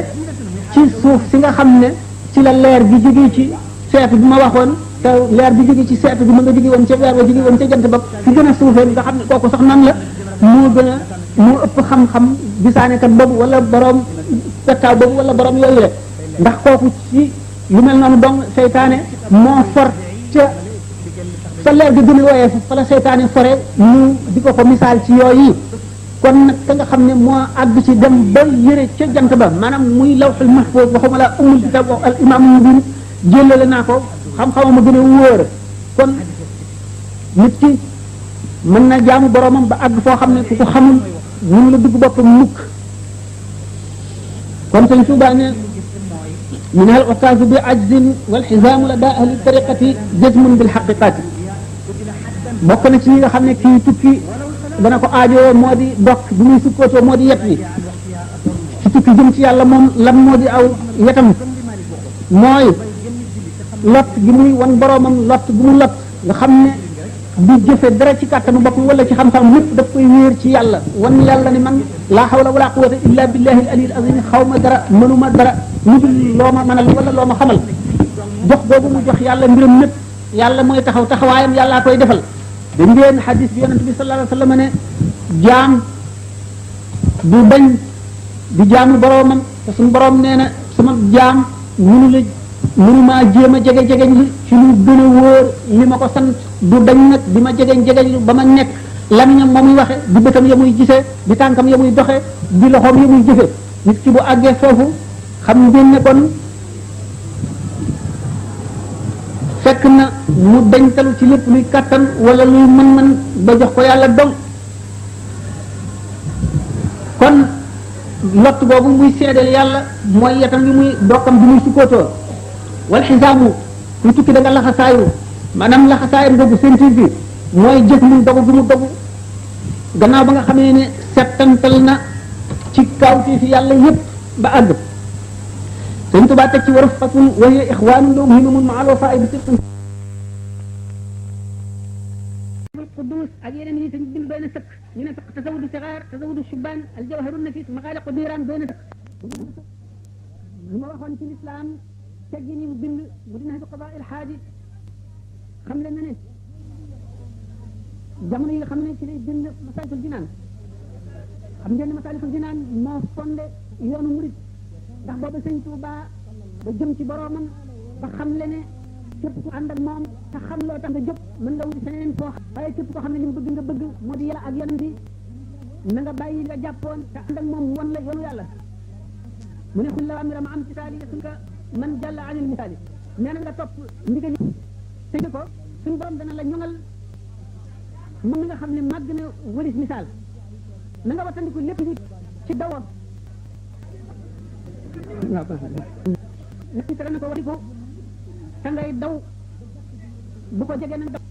Speaker 2: ci suuf si nga xam ne ci la leer bi jógee ci seetu bi ma waxoon te leer bi jógee ci seetu bi ma nga jóge woon ca weer wa jóge woon ca jant ba fi gën a suufee nga xam ne kooku sax nan la moo gën a moo ëpp xam-xam gisaanekat boobu wala borom pettaaw boobu wala borom yooyu le ndax kooku ci lu mel noonu dong seytaane moo for ca fa leer gi gën a woyee fa la seytaane fore ñu di ko misaal ci yooyu kon nag ka nga xam ne moo àgg ci dem ba yëre ca jant ba maanaam muy lawhul mahfuz waxuma la umul kitab al imam mubin jëlale naa ko xam-xamam ma gën a wóor kon nit ki mën na jaamu boromam ba àgg foo xam ne ku ko xamul mënu la dugg boppam mukk kon sëñ Tuubaa ne min al ukaas bi ajzin wal xisaamu la daa ahli tariqati jazmun bil xaqiqati bokk na ci ñi nga xam ne kii tukki dana ko aajoo moo di dokk bu muy sukkootoo moo di yet wi ci tukki jëm ci yàlla moom lan moo di aw yetam mooy lot gi muy wan boromam lot gu mu lot nga xam ne du jëfe dara ci kàttanu boppam wala ci xam-xam lépp daf koy wéer ci yàlla wan yàlla ni man laa hawla wala quwwata illa billahi al aliyyil azim xaw ma dara mënuma dara lu dul loo ma mënal wala loo ma xamal jox boobu mu jox yàlla mbiram lépp yàlla mooy taxaw taxawaayam yàllaa koy defal da ngeen xadis bi yonente bi sallallahu alayhi wasallam ne jaam du bañ di jaamu boroomam te suñu boroom nee na sama jaam mënumaa jéem a jegeñ li ci lu gën a wóor li ma ko sant du dañ nag di ma jegeñ lu ba ma nekk lamiñam ma muy waxe di bëtam ya muy gisee di tànkam ya muy doxe di loxoom ya muy jëfe nit ki bu àggee foofu xam ngeen ne kon fekk na mu dañtalu ci lépp luy kattan wala luy mën-mën ba jox ko yàlla dong kon lott boobu muy seedeel yàlla mooy yetam bi muy dokkam bi muy sukkootoo wal xisaamu ku tukki da nga laxasaayu maanaam laxasaayam googu sentir bi mooy jëf mu dogu bi mu dogu gannaaw ba nga xamee ne settantal na ci kawti fi yàlla yépp ba àgg sëñ Tuubaa teg ci waruf fatun wa hiya ixwaanun lahum himamun maa al-wafaa'i bi sirqin القدوس أجيرن هي تنجم بين سك من تزود صغار تزود الشبان الجوهر النفيس مخالق ديران بين سك ما waxoon ci l'islam teggi ni bind mu dina qada il haaji xam leen ne jamono yi nga xam ne ci lay bind masalikul jinaan xam ngeen ne masalikul jinaan moo fondé yoonu murid ndax booba sëñ Tuuba ba jëm ci boroomam ba xam le ne képp ku ànd ak moom te xam loo tax nga jóg mën nga wuti feneen foo xam waaye képp koo xam ne li mu bëgg nga bëgg moo di yàlla ak yonent bi na nga bàyyi nga jàppoon te ànd ak moom won la yoonu yàlla mu ne kulla amira ma am ci saali sunka man jàlla anil misaali nee na nga topp ndigal yi te ko suñu borom dana la ñoŋal moom mi nga xam ne màgg na wëlis misaal na nga wattandiku lépp nit ci dawoon waaw nit ñi tere na ko wattiku te ngay daw bu ko jegee nag daw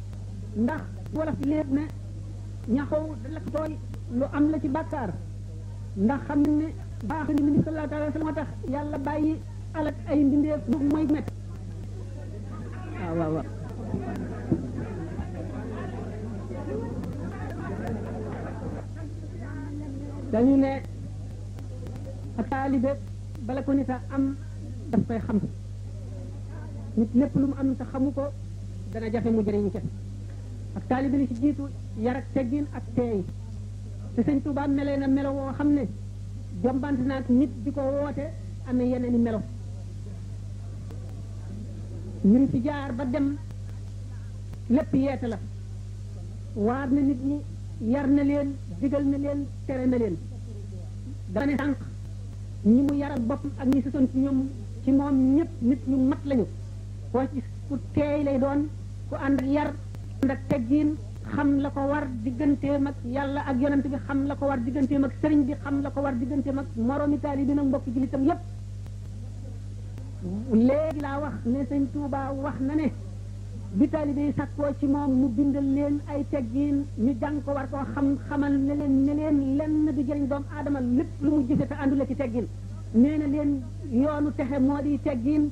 Speaker 2: ndax wolof lépp ne ñaxaw da la tooy lu am la ci bàkkaar ndax xam ne baax ni ministre sallallahu alayhi wa sallam tax yàlla bàyyi alak ay mbindeef bu mooy met waaw dañu ne ak taalibe bala ko nit a am daf koy xam nit lépp lu mu am te xamu ko dana jafe mu jëriñu ca ak taalibe li ci jiitu yar ak teggin ak teey te sëñ Tuubaa melee na melo woo xam ne jombante naag nit di ko woote amee yeneen i melo ñun fi jaar ba dem lépp yeete la waar na nit ñi yar na leen digal na leen tere na leen dama ne sànq ñi mu yaral boppam ak ñi sësoon ci ñoom ci moom ñëpp nit ñu mat lañu koo ci ku teey lay doon ku ànd ak yar ànd ak teggiin xam la ko war digganteem ak yàlla ak yonent bi xam la ko war digganteem ak sëriñ bi xam la ko war digganteem ak moroomi taalibe bi nag mbokk jullitam yépp léegi laa wax ne sëñ Tuuba wax na ne bi taalibe yi sàkkoo ci moom mu bindal leen ay teggiin ñu jàng ko war koo xam xamal ne leen lenn du jëriñ doomu aadama lépp lu mu jëfe te àndula ci teggiin nee na leen yoonu texe moo di teggiin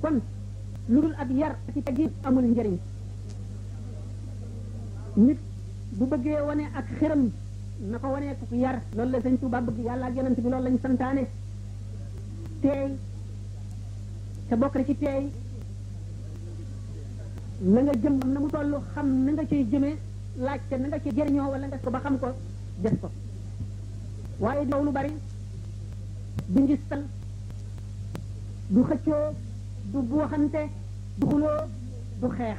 Speaker 2: kon lu dul ab yar ci teggiin amul njëriñ nit bu bëggee wane ak xëram na ko wanee ku yar loolu la sëñ Tuuba bëgg yàlla ak yonent bi loolu lañu santaane teey te bokk na ci teey na nga jëm na mu toll xam na nga ciy jëmee laajte na nga ci jëriñoo wala nga ko ba xam ko def ko waaye daw lu bari du ngistal du xëccoo du buuxante du xuloo du xeex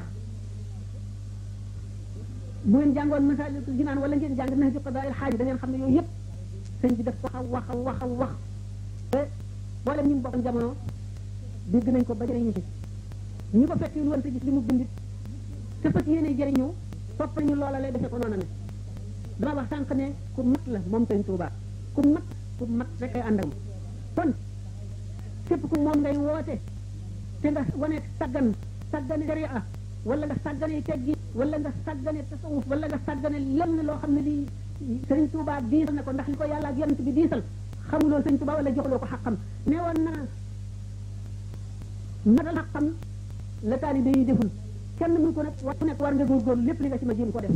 Speaker 2: bu ngeen jàngoon Masaalikul Jinaan wala ngeen jàng Nahju Qadaa'il Haaj da ngeen xam ne yooyu yëpp sëñ bi daf ko wax te boole ñun bokkoon jamono dégg nañ ko ba jëriñu ci ñi ko fekk lu woon te gis li mu bindit te fas yéene jëriñu topp nañu loola lay defee ko noonu ne dama wax sànq ne ku mat la moom sëñ Tuuba ku mat rek ay ànd ak kon képp ku moom ngay woote te nga wane saggane sharia wala nga sàggane teggi wala nga sàggane tasawuf wala nga sàggane lenn loo xam ne lii sëñ Tuuba diisal na ko ndax li ko yàlla ak yonent bi diisal xamuloo sëñ Tuuba wala joxuloo ko xaqam ne woon na matal xaqam la taalibe yi deful kenn mun ko nag war ku nekk war nga góorgóorlu lépp li nga ci ma jéem ko def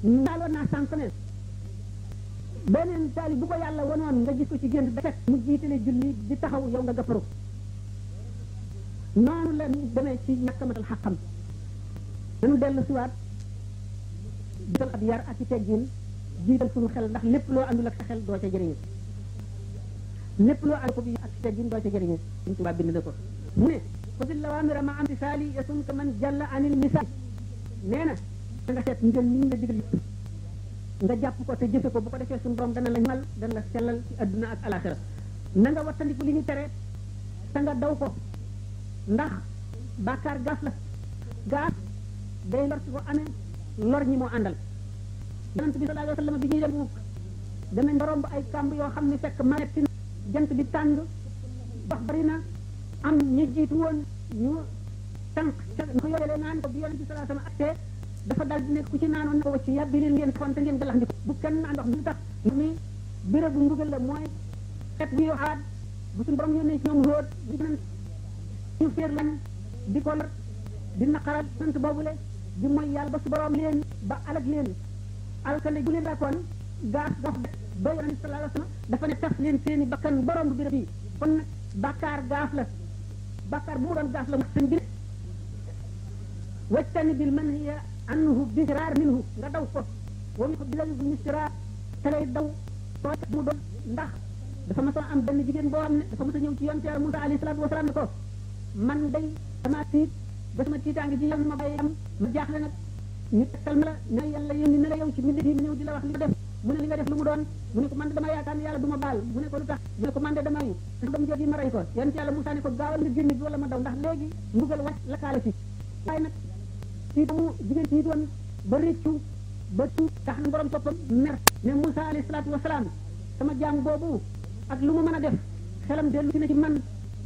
Speaker 2: ndaaloon naa sànq ne beneen taalib bu ko yàlla wanoon nga gis ko ci gént da fekk mu jiitale julli di taxaw yow nga gàpparu noonu la demee ci ñàkk a matal xaqam dañu dellu siwaat jiital ab yar ak ci teggin jiital suñu xel ndax lépp loo àndul ak sa xel doo ca jëriñu lépp loo ànd ko bi ak ci teggin doo ca jëriñu suñ tubaab bind na ko mu ne xudil lawaamira ma am tisaali yasunka man jalla anil misaal nee na da nga seet njël li ñu la digal yëpp nga jàpp ko te jëfe ko bu ko defee suñu borom dana la ñal dana la sellal ci adduna ak alaxira na nga wattandiku li ñu tere te nga daw ko ndax bàkkaar gaaf la gaaf day lor ci ko amee lor ñi moo àndal yonent bi sallallahu alayhi wa sallam bi ñuy dem mukk danañ nga romb ay kàmb yoo xam ne fekk manetti jant bi tàng wax bari na am ñu jiitu woon ñu tànk ko yorelee naan ko bi yonent bi sallallahu alayhi wa sallam acte dafa dal di nekk ku ci naanoon na ko wacc yàbbi leen ngeen fonte ngeen galax ndi bu kenn naan ndox mi tax mi béréb bu mbugal la mooy xet bi yoxaat bu suñu borom yónnee ci ñoom róot di ñu féer lan di ko lor di naqaral sant boobule di mooy yàlla ba su borom leen ba alag leen alkale bu leen rakoon gaas dox ba yonent sallallahu alayhi wa sallam dafa ne tax leen seeni bakkan borom bu béréb yi kon nag bàkkaar gaaf la bàkkaar bu mu doon gaaf la mu seen bi wajtani bil manhiya anhu bisrar minhu nga daw ko wa mi ko bilal bu misra te lay daw soo mu doon ndax dafa ma am benn jigéen boo xam ne dafa mos a ñëw ci yonent Yàlla Musaa alayhi salaatu wasalaam ne ko man day dama tiit ba sama tiitaange ji yàlla ma bàyyi am ma jaaxle nag ñu tekkal ma la ne yàlla yónni na la yow ci mbir yi ñëw di la wax li nga def mu ne li nga def lu mu doon mu ne ko man de dama yaakaar ne yàlla du ma baal mu ne ko lu tax mu ne ko man de dama yu dam jot yi ma rey ko yan ci yàlla Moussa ne ko gaawal nga génn bi wala ma daw ndax léegi mbugal wàcc la kaale fi waaye nag ci damu jigéen ci doon ba réccu ba tuut tax na borom toppam mer ne Moussa alayhi salaatu wasalaam sama jaam boobu ak lu mu mën a def xelam dellu si na ci man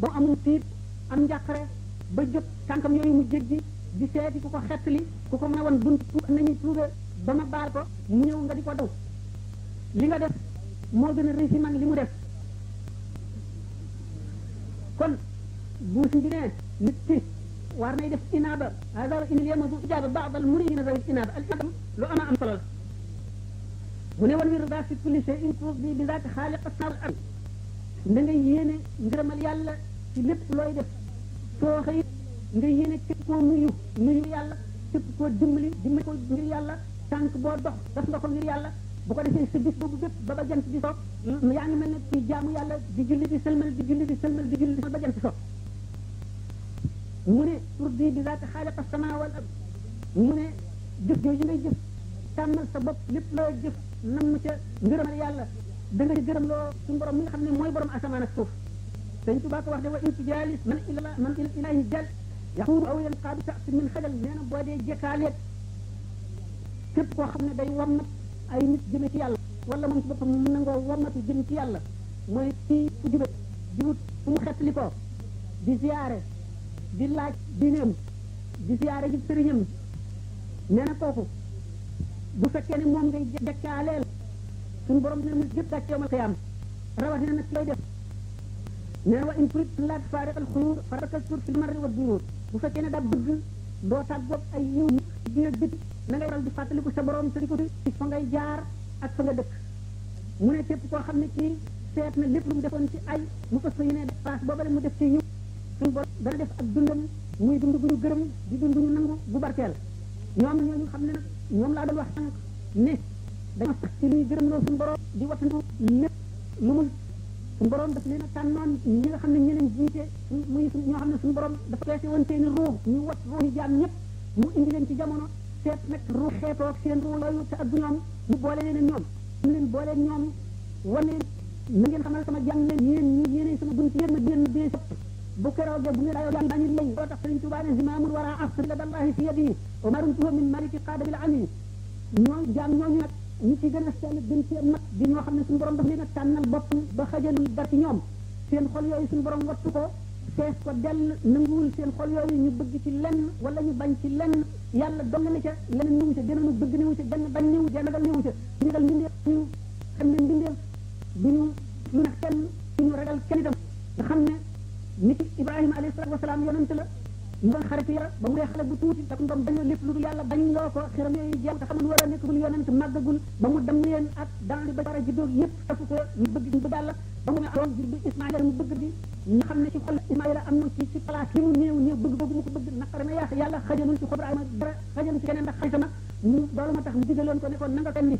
Speaker 2: ba amul tiit am njàqare ba jóg tànkam yooyu mu jéggi di seeti ku ko xettali ku ko mën a wan bunt nañuy trouvé ba ma baal ko mu ñëw nga di ko daw li nga def moo gën a rëy si man li mu def kon buus bi ne nit ki war nay def inaaba hada inil yamazu ijaaba baad al murina zawi inaaba al inaaba lu ama am solo la mu ne wan wir daa fi kulli shay in tuus bi zaaka xaaliq asnaal al da nga yéene ngërëmal yàlla ci lépp looy def soo xëy nga yéene képp koo nuyu yàlla képp koo dimbali ko ngir yàlla tànk boo dox def nga ko ngir yàlla bu ko defee sa bis boobu bépp ba ba jant bi so yaa ngi mel ne ci jaamu yàlla di julli di sëlmal di julli di sëlmal di julli ba jant so mu ne turdi bi zaati xaaliqa samaa wal ard mu ne jëf jooju ngay jëf tàmmal sa bopp lépp loo jëf nam ca ngërëmal yàlla da nga ci gërëm loo suñu borom mi nga xam ne mooy borom asamaan ak suuf sëñ Tuubaa ko wax ne wa in tujaalis man ilaahi jal yaquulu aw yanqaadu ta'si min xajal nee na boo dee jekkaaleeg képp koo xam ne day wammat ay nit jëme ci yàlla wala moom ci boppam mu nangoo wammatu jëm ci yàlla mooy kii fu jube di wut fu mu xettali ko di ziyaare di laaj diineem di ziyaare ji sëriñam nee na kooku bu fekkee ne moom ngay jekkaaleel suñu borom dina mu jëpp gàcce yawmal qiyaam rawatina nag lay def nee na wa in turid laa tufaariqal xuyuur farakal tur fil marri wa duruur bu fekkee ne daa bëgg doo tàggoog ay yiw bi nga dëkk na ngay waral di fàttaliku sa borom te di ko ci fa ngay jaar ak fa nga dëkk mu ne képp koo xam ne kii seet na lépp lu mu defoon ci ay mu fas yéene def paas boobale mu def ci yiw suñu borom dana def ak dundam muy dund gu ñu gërëm di dund gu ñu nangu gu barkeel ñooñu xam ne nag ñoom laa doon wax sànq ne dañoo sax ci luy gërëm loo suñu borom di wattandu lépp lu mu suñu borom daf leen a tànnoon ñi nga xam ne ñeneen jiite muy ñoo xam ne suñu borom dafa peese woon seeni ruux ñu wat ruuxi jaam ñëpp mu indi leen ci jamono seet nag ruux xeetoog seen ruux yooyu te ak du ñoom mu boole leen ñoom mu leen boole ñoom wane na ngeen xamal sama jàng leen yéen sama bunt yéen ma génn bee sëpp bu keroogee bu ngeen daayoo jàng dañu lay loo tax Sëriñ Tuubaa ne zimaamul wara asri la dallahi fi yadihi wa ma rumtuhu min maliki qaada bil ami ñoo jaam ñooñu nag ñi ci gën a sell gën ci mag di ñoo xam ne suñu borom daf leen a tànnal bopp ba xajalul dar ci ñoom seen xol yooyu suñu borom wattu ko fees ko dell nanguwul seen xol yooyu ñu bëgg ci lenn wala ñu bañ ci lenn yàlla dong na ca leneen niwu ca gënoonu bëgg niwu ca genn bañ niwu genn dal niwu ca ñu dal mbindeef ñu xam ne mbindeef duñu lu nax kenn duñu ragal kenn itam nga xam ne nit Ibrahima alayhi salaatu wasalaam yonent la ñu doon xarit yàlla ba mu dee xale bu tuuti da ko doon bañ lépp lu dul yàlla bañ loo ko xiram yooyu jeex te xamul war a nekk bul yonent màggagul ba mu dem leen ak dans li ba war a juddoo yëpp tafu ko ñu bëgg ñu bëgg yàlla ba mu doon jur bi Ismaïla mu bëgg bi ñu xam ne ci xol Ismaïla am na ci place li mu néew bëgg boobu mu ko bëgg naqare na yaasa yàlla xajalul ci xol Ibrahima dara xajalul ci keneen ndax xaritama mu loolu ma tax mu digaloon ko ne ko na nga rendi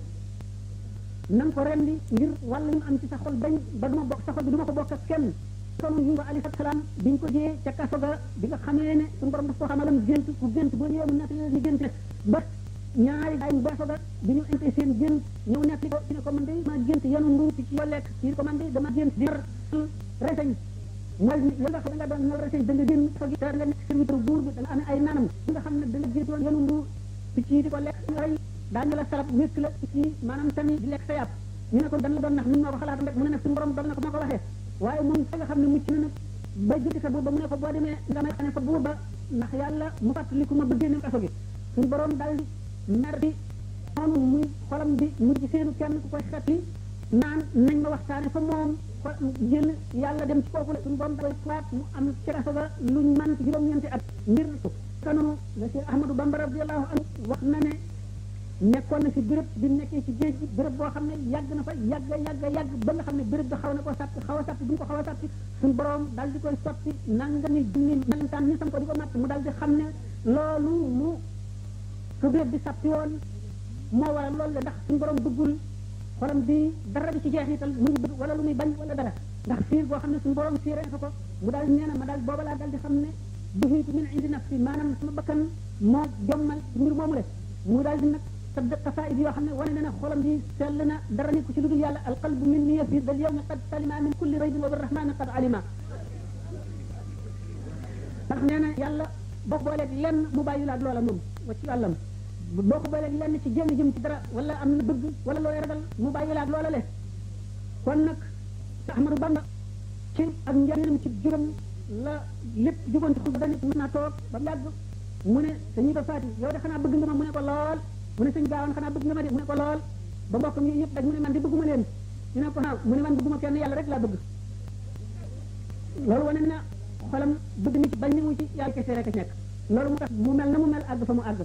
Speaker 2: na nga ko rendi ngir wàllu ñu am ci sa xol bañ ba duma bokk sa xol bi duma ko bokk ak kenn kon Yuusufa alayhi salaam biñ ko jiyee ca kaso ga bi nga xamee ne suñu borom daf koo xamalam gént ku gént boo ñëwee mu nekk ñu gént ba ñaari gaay mu kaso ga bi ñu ante seen gént ñëw nekk ko ci ne ko man de ma gént yanu ndu ci yoo lekk ci ko man de dama gént di reseñ mooy li nga xam ne nga doon ñëw reseñ da nga génn fa gi da nga nekk serviteur buur bi da nga amee ay nanam li nga xam ne da nga géntoon yanu ndu ci di ko lekk rey daañu la salab wékk la ci maanaam tamit di lekk sa yàpp ñu ne ko dañ la doon nax ñun ñoo ko xalaat rek mu ne nag suñu borom doon na ko moo ko waxee waaye moom fa nga xam ne mucc na nag ba jëkk sa buur ba mu ne ko boo demee nga may xane fa buur ba ndax yàlla mu fàttaliku ma ba génne kaso gi suñu borom daal di mer bi noonu muy xolam bi mujj seenu kenn ku koy xetli naan nañ ma waxtaane fa moom jël yàlla dem ci kooku la suñu borom daal faat mu am ci kaso ga luñ man ci juróom-ñeenti at mbir ko kanonu la Cheikh Ahmadou Bamba radiyallahu anhu wax na ne nekkoon na ci béréb bi nekkee ci géej gi béréb boo xam ne yàgg na fa yàgg ba nga xam ne béréb bi xaw na ko sàppi xaw a sàppi bu ñu ko xaw a sàppi suñu borom daal di koy sotti nangami junni melentaan ñu sam ko di ko matt mu daal di xam ne loolu mu su béréb bi sàppi woon moo waral loolu la ndax suñu borom bëggul xolam bi dara bi ci jeexital mu ngi bëgg wala lu muy bañ wala dara ndax fiir boo xam ne suñu borom fiiree fa ko mu daal nee na ma daal booba laa daal di xam ne duhiitu min indi nafsi maanaam sama bakkan moo jommal ci mbir moomu le mu daal di nag sadd qasaid yoo xam ne wane na ne xolam bi sell na dara nekku ci lu dul yàlla alqalbu min niya fi dal yawmi qad salima min kulli raybin wa birrahmani qad alima ndax nee na yàlla boo ko booleeg lenn mu bàyyi laag loola moom wa ci wàllam boo ko booleeg lenn ci jéng jëm ci dara wala am na bëgg wala looy ragal mu bàyyi laag loola le kon nag Ahmadu Bamba ci ak njëriñam ci juróom la lépp jugoon ci xul ba nit mën naa toog ba mu yàgg mu ne sëñ ba faati yow de xanaa bëgg nga ma mu ne ko lool mu ne sëñ gaawan xanaa bëgg nga ma de mu ne ko lool ba mbokkam yi yëpp daj mu ne man di bëgguma leen ñu ne ko naaw mu ne man bëgguma kenn yàlla rek laa bëgg loolu wane na xolam bëgg nit bañ ni mu ci yàlla kese rek a nekk loolu mu tax mu mel na mu mel àgg fa mu àgg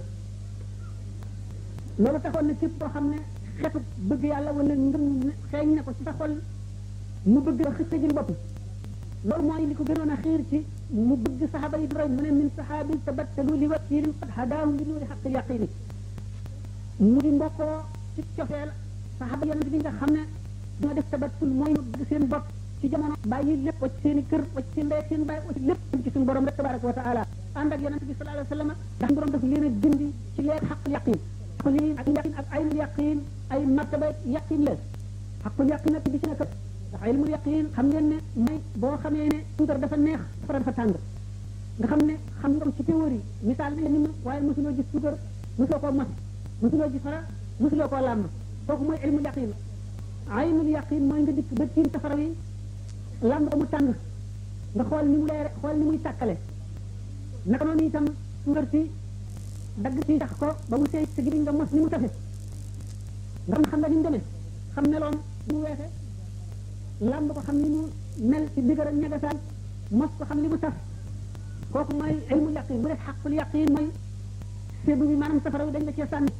Speaker 2: loolu taxoon na képp koo xam ne xetu bëgg yàlla wala ngëm xeeñ na ko ci sa xol mu bëgg a xëcc jël bopp loolu mooy li ko gënoon a xiir ci mu bëgg saxaaba yi roy mu ne min saxaabi tabattalu li wakiilin qad hadaahum bi nuuri xaqil yaqini mu di mbokkoo ci cofeel saxaaba yonent bi nga xam ne ñoo def tabattul mooy mu bëgg seen bopp ci jamono bàyyi lépp wacc seen i kër wacc seen ndey seen bàyyi wacc lépp ci suñu borom rek tabaraka wa taala ànd ak yonent bi sallallahu alayhi wa sallam ndax borom daf leen a dindi ci leer xaqul yaqin xaqul yaqin ak aynul yaqin ay martaba yaqin la xaqul yaqin nag bi ci nekk ndax ilmul yaqin xam ngeen ne mooy boo xamee ne suukar dafa neex safara dafa tàng nga xam ne xam nga ci théorie misaal na ni ma waaye mosuloo gis suukar mosuloo koo mos mosuloo gis fara mosuloo koo làmb kooku mooy ilmul yaqin aynul yaqin mooy nga dikk ba tiim safara wi làmb ko mu tàng nga xool ni mu leere xool ni muy tàkkale naka noonu itam suukar si dagg ci tax ko ba mu seey sa gi nga mos ni mu tafe nga xam nga ni mu demee xam meloom ni mu weexe làmb ko xam ni mu mel ci diggar ak ñagasaan mos ko xam li mu taf kooku mooy ilmul yaqin mu def xaqul yaqin mooy sébu bi maanaam safara wi dañ la cee sànni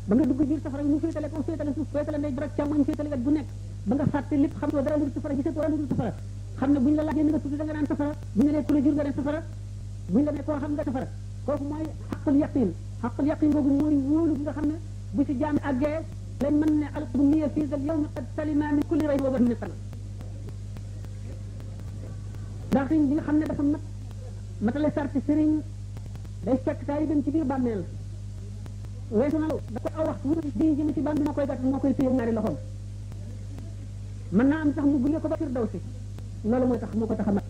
Speaker 2: ba nga dugg biir safara wi mu féetale ko féetale suuf féetale ndey dara càmmoñ féetale wet bu nekk ba nga fàtte lépp xam nga dara lu dul safara gisee dara lu dul safara xam ne buñ la laajee ni nga tudd da nga naan safara buñ la nee ku la jur nga ne safara buñ la nee koo xam nga safara kooku mooy xaqul yaqin googu mooy wóolu bi nga xam ne bu ci jaami àggee lañ mën ne alqalbu niya fii dal yawmi qad salima min kulli rayb wa bahmin qal ndax sëriñ bi nga xam ne dafa matale sarti sëriñ day fekk saa yi dem ci biir bàmmeel weesu na da koy aw waxtu wutu di jëm ci bàmm bi moo koy gàtt moo koy téye ñaari loxoom mën naa am sax mu gunge ko ba firdawsi loolu mooy tax moo ko tax a mat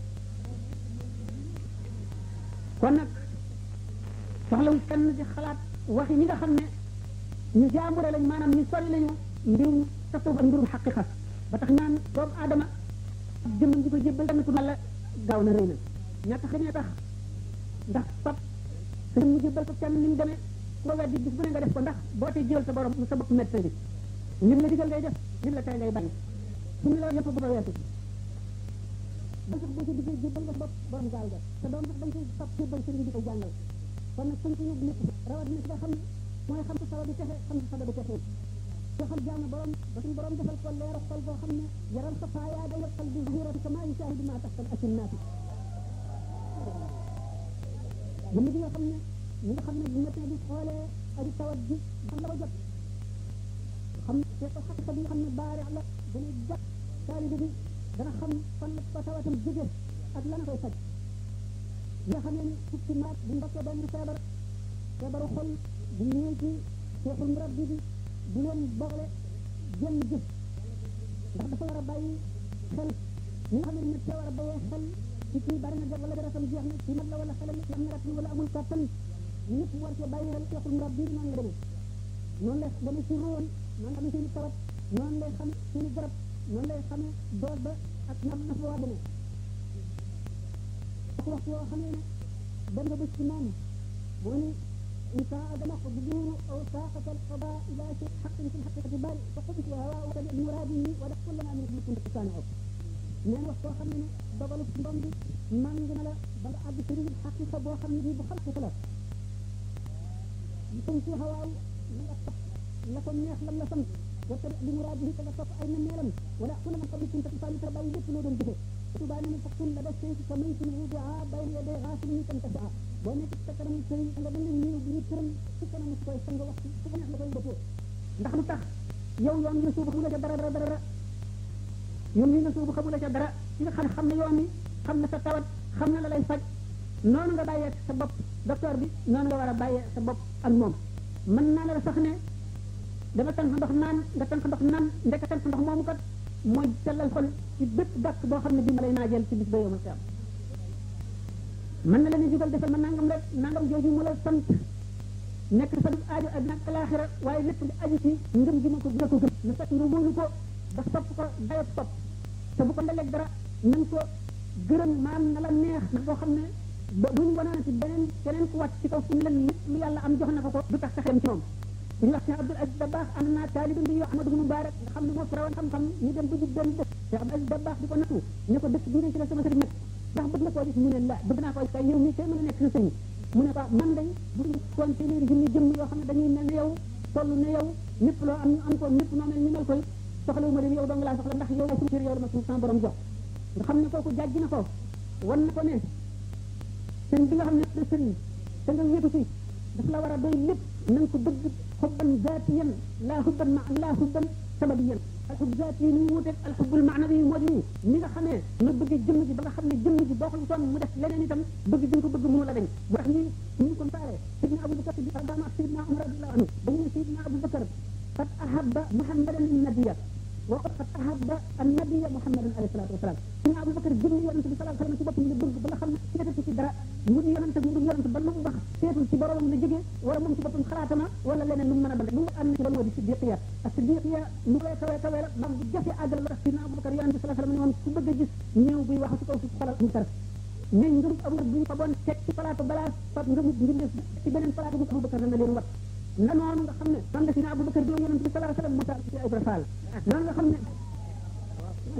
Speaker 2: kon nag soxlawul kenn di xalaat waxi ñi nga xam ne ñu jaambure lañ maanaam ñu sori lañu mbirum tasawuf ak mbirum xaqiqa ba tax ñaan doomu aadama jëmmam ji ko jébbal tamit Yàlla gaaw na rëy na ñàkk xëñee tax ndax fab sa mu jébbal ko kenn ni mu demee nga weddi bis bu ne nga def ko ndax boo tey jël sa borom sa bopp médecin bi lim la digal ngay def lim la tey ngay bàyyi su mu la yëpp bu fa weesu ba sax boo ci diggee jébbal nga bopp borom gaal ga te doom sax dañ koy fab jébbal sëriñ bi koy jàngal kon nag suñ ko yóbbu nekk rawat na si nga xam ne mooy xam sa sababu texe xam sa sababu texe nga xam jàng borom ba suñ borom defal ko leeru xol boo xam ne yaral sa faayaa da xol bi zuhurati kama yushaahidu ma taxtal asinnaati jëmm gi nga xam ne ñi nga xam ne bu médecin bi xoolee aji tawat ji xam la ko jot xam te ko xaqiqa bi nga xam ne baarix la dana jàpp taalibe bi dana xam fan la ko tawatam jóge ak lana koy faj nga xam ne fukki maat bu mbokkee benn feebaru xol bu ñëwee ci seexul murabbi bi bu leen boole jëmm jëf ndax dafa war a bàyyi xel ñi nga xam ne nit war a bàyyee xel ci kii bari na wala daratam jeex na ci mag la wala xelam am na rat wala amul kàttan ñëpp war cee bàyyi xel seexul murabbi bi noonu la demee noonu lay demee ci róon noonu amee seen i tawat noonu lay xam seen i garab noonu lay xamee doos ba ak nam na fa waa demee ak waxtu yoo xam ne dem nga bés ci moom boo ni إنساء دمق بدون أو ساقة القضاء إلى شيء حق في الحقيقة بل فقمت هواء لمراده ولا كل ما من كنت تسانعه من وقت خمنا دبل الصندوق من جمل بل عبد سرير الحقيقة بو خمنا بخلق ثلاث كنت هواء لكم ناس لم لسم وتبع لمراده تلقف أين ميلا ولا كل من قبل كنت تسانع تربعي لكل دون جهه تبعني من فقل لدى الشيء كميت الوضعاء بين يدي غاسله تنتفعا boo nekk ci kanam sëriñ nga dañ leen ñëw bi ñu tëram ci kanam su koy sang waxtu su ko neex la koy dëppoo ndax lu tax yow yoon nga suubu xamula ca dara yoon wi nga suubu xamula ca dara ci nga xam ne yoon wi xam na sa tawat xam na la lay faj noonu nga bàyyee sa bopp docteur bi noonu nga war a bàyyee sa bopp ak moom mën naa la sax ne dama tan fa ndox naan nga tan fa ndox naan ndeka tan fa ndox moomu kat mooy sellal xol ci bépp gàkk boo xam ne bii ma lay naajeel ci bis ba yomal xiyam mën na la ne jugal defal ma nangam rek nangam jooju mu la sant nekk sa dug aajo àddina ak alaxira waaye lépp li aju ci ngëm gi ma ko nga ko gëm na fekk nga wóolu ko ba sopp ko dayoo sopp te bu ko ndaleeg dara nañ ko gërëm maam na la neex na boo xam ne ba duñ wanaana ci beneen keneen ku wàcc ci kaw fu ne la lépp lu yàlla am jox na ko du tax sa xeem ci moom bu ñu wax Cheikh Abdoul Aziz Dabakh am naa taalibe bi yoo Ahmadou Moubarak nga xam ne moo fi rawoon xam-xam ñu dem ba jub benn dëkk Cheikh Abdoul Aziz Dabakh di ko nattu ne ko dëkk bii ci la sama sëriñ nekk ndax bëgg na koo gis mu ne la bëgg naa koo gis kay yow mii kay mën a nekk sa sëriñ mu ne ko man day bu ñu koon téeméeri junni jëmm yoo xam ne dañuy mel ne yow toll ne yow ñëpp loo am ñu am ko ñëpp noo mel ñu mel koy soxlawu ma leen yow dong laa soxla ndax yow suñu cër yow dama suñu sama borom jox nga xam ne kooku jàjj na ko wan na ko ne sëriñ bi nga xam ne da sëriñ te nga wéetu ci daf la war a doy lépp na nga ko bëgg xubban zaatiyan laa xubban sababiyan al xub zaati yi ni mu wuteeg al xubbul maanawi yi moo di nii ni nga xamee na bëgg jëmm ji ba nga xam ne jëmm ji boo ko gisoon mu def leneen itam bëgg gi nga ko bëgg mënu la dañ bu tax ñu ngi ko saaree sidna Abu Bakar bi radiyallahu ak sidna Umar radiyallahu anhu dañu ne sidna Abu Bakar qad ahabba muhammadan nabiyya wa qad ahabba an-nabiyya muhammadan alayhi salatu wasalam sidna Abu Bakar jëmm yonente bi sallallahu alayhi wasallam ci boppam la bëgg ba nga xam ne seetatu ci dara mu di yonente mu dul yonente ba lu mu wax seetul ci boromam la jógee wala moom ci boppam xalaatama wala leneen lu mu mën a lu mu am ci loolu moo di siddiqiya ak siddiqiya lu koy kawe la maam bu jafe àggal la sidna Abu Bakar yonente bi sallallahu alayhi wasallam ne woon ku bëgg a gis ñëw buy wax ci kaw suuf xolal mu tar ne ngëm Abu Bakar bu ñu fa boon teg ci palaatu balaa fat ngëm mbindeef ci beneen palaatu bu Abu Bakar dana leen wat na noonu nga xam ne man la sidna Abu Bakar doon yonente bi sallallahu alayhi wasallam mu taal ci ay rafal noonu nga xam ne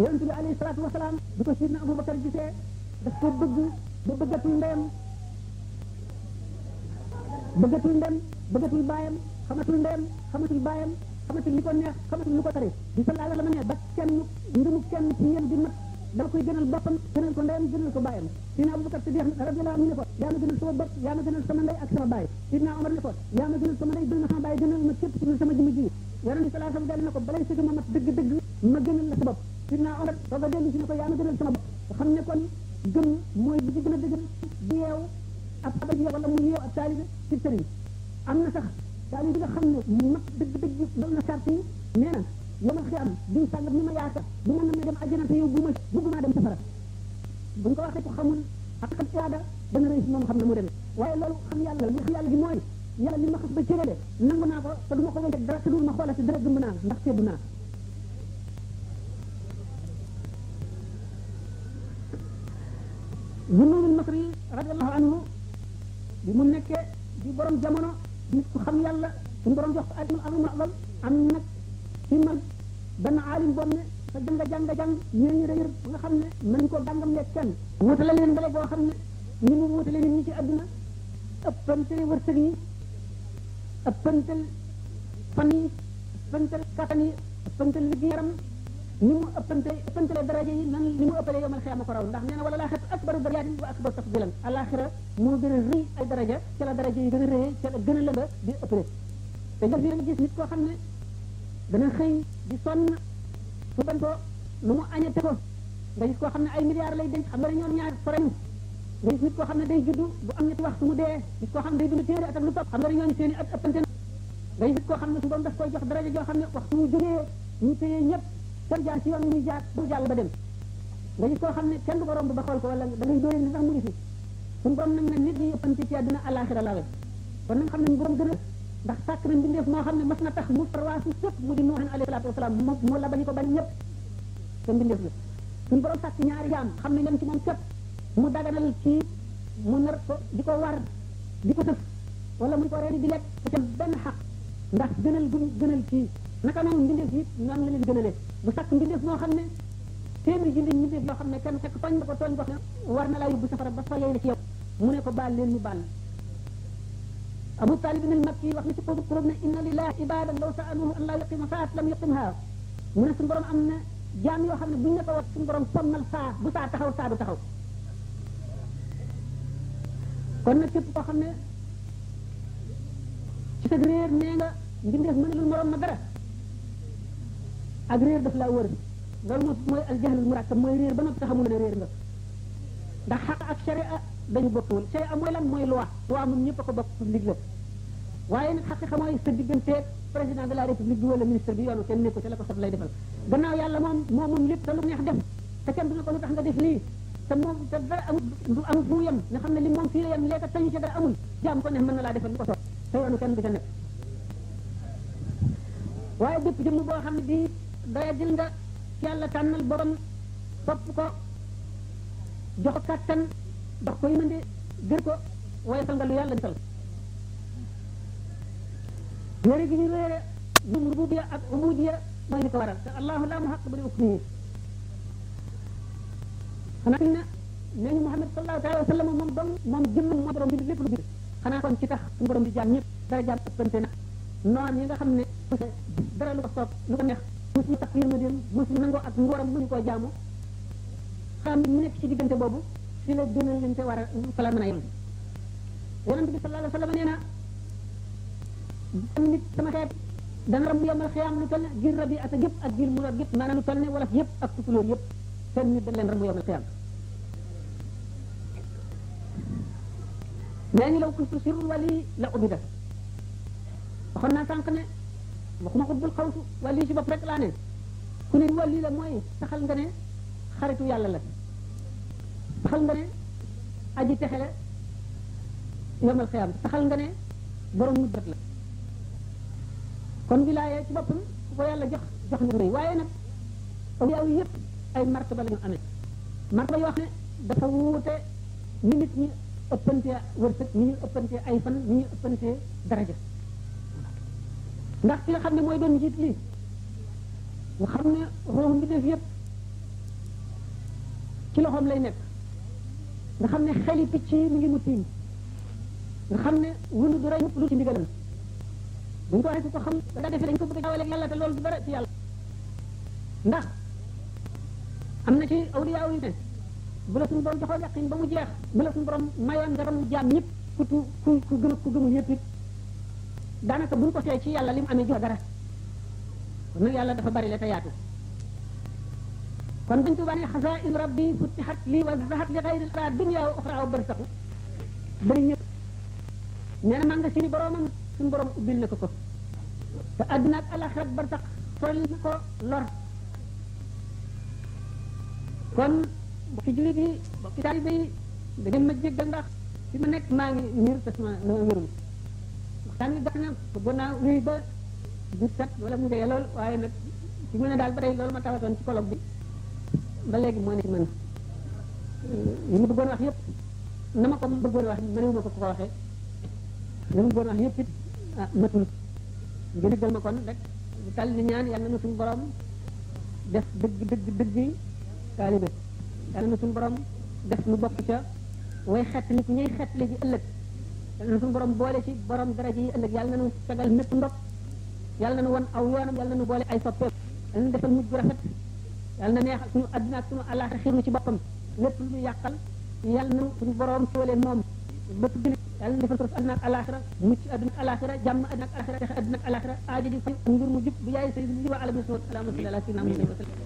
Speaker 2: yonente bi alayhi salatu wasalaam bi ko sidna Abu Bakar gisee daf ko bëgg ba bëggatul ndeyam bëggatul baayam xamatul ndeyam xamatul baayam xamatul li ko neex xamatul lu ko tari bi sallallahu alayhi wasallam ne ba kenn ngëmu kenn ci yéen di mat dama koy gënal boppam gënal ko ndeyam gënal ko baayam sidna Abu Bakar Siddiq radiyallahu anhu ne ko yaa ma gënal sama bopp yaa ma gënal sama ndey ak sama baay sidna Omar ne ko yaa ma gënal sama ndey gënal sama baay gënal ma képp ci sama jëmm ji yonente bi sallallahu alayhi wasallam ne ko balay sëgg ma mat dëgg-dëgg ma gënal la sa bopp sidna Omar soo ko dellu si ne ko yaa ma gënal sama bopp xam ne kon gëm mooy bi ci gën a dëgër di yeew ab abaj wala mu yeew ab taalibe ci sëriñ am na sax taalibe bi nga xam ne mu mat dëgg-dëgg loolu na sart yi nee na yomal xiyam diw sàngam ni ma yaakaar bu ma namee dem àjjana te yow bu ma bëgguma dem safara buñ ko waxee ko xamul ak xam iraada dana rëy si moom xam ne mu demee waaye loolu xam yàlla li xam yàlla gi mooy yàlla li ma xas ba cërale nangu naa ko te du ma ko wéy dara te du ma xoolati dara gëmb naa ndax seddu naa Zunnunul Masri radiyallahu anhu bi mu nekkee di borom jamono nit ku xam yàlla suñu borom jox ko alimul azim azam am nag ci man benn aalim boo ne sa jàng ñooñu réer ba nga xam ne mën ko dàngam lekk kenn wutale leen mbale boo xam ne ni mu wutale nit ñi ci àdduna ëppantale wërsëg yi ëppantale fan yi ëppantale kattan yi ëppantale liggéey yaram ni mu ëppantale daraja yi nan ni mu ëppale yomal xiyaama ko raw ndax nee na wala laaxiratu akbaru darajaatin wa akbaru tafdilan alaxira moo gën a rëy ay daraja ca la daraja yi gën a rëyee ca la gën a lëmba di ëppale te nga fi gis nit koo xam ne dana xëy di sonn su ban ko lu mu añate ko nga gis koo xam ne ay milliards lay denc xam nga ne ñoom ñaar foreñ nga gis nit koo xam ne day juddu bu am ñetti waxtu mu dee gis koo xam ne day dund téere at ak lu topp xam nga ne ñooñu seeni at ëppante nga gis nit koo xam ne su doon daf koy jox daraja joo xam ne waxtu mu jógee ñu téye ñëpp kenn jaar ci yoon muy jaar bu jàll ba dem nga gis koo xam ne kenn du ko romb ba xool ko wala da ngay dóoree ni sax mu ngi fi suñu borom nag ne nit ñi ëppante ci àdduna alaxira lawe kon nag xam ne borom gën a ndax sàkk na mbindeef moo xam ne mas na tax mu farwaasu sëpp mu di Nuuhan alayhi salaatu wasalaam mu la bañu ko bañ ñëpp te mbindeef la suñu borom sàkk ñaari jaam xam ne ngeen ci moom sëpp mu daganal ci mu nar ko di ko war di ko tëf wala mu di ko reedi di lekk te benn xaq ndax gënal bu gënal ci naka noonu mbindeef yi noonu la leen gënalee bu sàkk mbindeef moo xam ne téeméeri junni mbindeef yoo xam ne kenn fekk tooñ na ko tooñ ko war na laa yóbbu safara ba fa yey na ci yow mu ne ko baal leen ñu baal Abu Talib al Makki wax na ci qutub qulub ne inna lillahi ibadan law sa'aluhu an la yuqima saat lam yuqimha mu ne suñu borom am na jaam yoo xam ne buñ ne ko wax suñu borom sonnal saa bu saa taxaw saa du taxaw kon nag képp koo xam ne ci sa réer nee nga mbindeef mënalul morom ma dara ak réer daf laa wër loolu mooy aljahlul murakkab mooy réer ba noppi te xamul ne réer nga ndax xaq ak sharia dañu bokkul shay am mooy lan mooy loi moom ñëpp a ko bokk public la waaye nag xaqiqa mooy sa digganteeg président de la république bi wala ministre bi yoonu kenn nekku ci la ko sob lay defal gannaaw yàlla moom lépp te lu neex def te kenn du ne ko lu tax nga def lii te moom te dara amul du amul fu mu yem nga xam ne li moom fii la yem léegi tañu ci dara amul jaam ko neex mën na laa defal lu ko sob te yoonu kenn du ca nekk waaye bépp jëmm boo xam ne bii daya jël nga yàlla tànnal borom topp ko jox ko kàttan dox ko yimande gër ko woyofal nga lu yàlla defal réere gi ñu réere ñum rububiya ak ubudiya mooy li ko waral te allahu la muhaq ba di ukmihi xanaa fi ne nee ñu Muhammad sallallahu alayhi wa sallam moom jëmmam moo borom bi lépp lu bind xanaa kon ci tax suñu borom di jaam ñëpp dara jaam ëppante na noon yi nga xam ne dara lu ko soob lu ko neex mosuñu tax yërma dem mosuñu nangoo ak ngóoram mënuñu koo jaamu xam mu nekk ci diggante boobu fi la gënal leen te war a fa la mën a yem yonent bi sallallahu alayhi wa sallam nee na nit sama xeet dana ram yomal xiyaam lu toll ne gir rabi ata gépp ak gir muloor gépp maanaam lu toll ne wolof yëpp ak tukulóor yëpp seen nit dañ leen ram yomal xiyaam nee ñu law kuntu sirrul wali la ubida waxoon naa sànq ne waxuma xutbul xawsu wali ci bopp rek laa ne ku ne wali la mooy saxal nga ne xaritu yàlla la saxal nga ne aji texe la yomal xiyaam saxal nga ne borom nit la kon wilaaya ci boppam ku ko yàlla jox na rëy waaye nag awliyaa yi yëpp ay martaba la ñu amee martaba yoo xam ne dafa wuute ni nit ñi ëppantee wërsëg ni ñu ëppantee ay fan ni ñu ëppantee daraja ndax ki nga xam ne mooy doon njiit li nga xam ne ruux bi def yëpp ci loxoom lay nekk nga xam ne xeli picc yi mi ngi mu tiim nga xam ne wunu du rey lu ci ndigalam bu ñu ko waxee ku ko xam da defee dañ ko bëgg a jaawale ak yàlla te loolu du dara ci yàlla ndax am na ci awliyaa yi ne bu la suñu borom joxoo yaqin ba mu jeex bu la suñu borom mayoon nga ram jaam ñëpp ku gëmu ñëpp it daanaka buñ ko tee ci yàlla li mu amee jox dara kon nag yàlla dafa bari la te yaatu kon dañ tubaab ne xasaa'in rabbi futtihat lii wa zahat li xayri ra dunya wa uxra wa barsaxu bari ñëpp nee na maa nga sini boromam suñu borom ubbil na ko te àdduna ak alaxira barsax sol na ko lor kon bokki jullit yi bokki taalibe yi da ngeen ma jéggal ndax fi ma nekk maa ngi niir te sama wérul waxtaan wi gàtt na bëggoon naa luy ba du set wala mu jege lool waaye nag ci mu ne daal ba tey loolu ma tawatoon ci colloque bi ba léegi moo ne ci man li ma bëggoon wax yëpp na ma ko bëggoon wax mënewu ma ko waxee li ma bëggoon wax yëpp it matul ngeen gël ma kon rek di tal ni ñaan yàlla na suñu borom def dëgg taalibe yàlla na suñu borom def nu bokk ca way xettali ku ñuy xettali ji ëllëg yàlla na suñu borom boole ci borom daraja yi ëllëg yàlla na nu fegal mépp ndok yàlla na nu won aw yoonam yàlla na nu boole ay soppeem yàlla na defal mujj bu rafet yàlla na neexal suñu adduna ak suñu àllaaxira xiir nu ci boppam lépp lu ñu yàqal yàlla na suñu borom soolee moom bépp gën yàlla na defal ko adduna ak àllaaxira mucc adduna ak àllaaxira jàmm adduna ak àllaaxira texe adduna ak àllaaxira aajo di fay ngir mu jub bu yaay sayyidina wa ala bismillah allahumma salli ala sayyidina muhammad wa sallam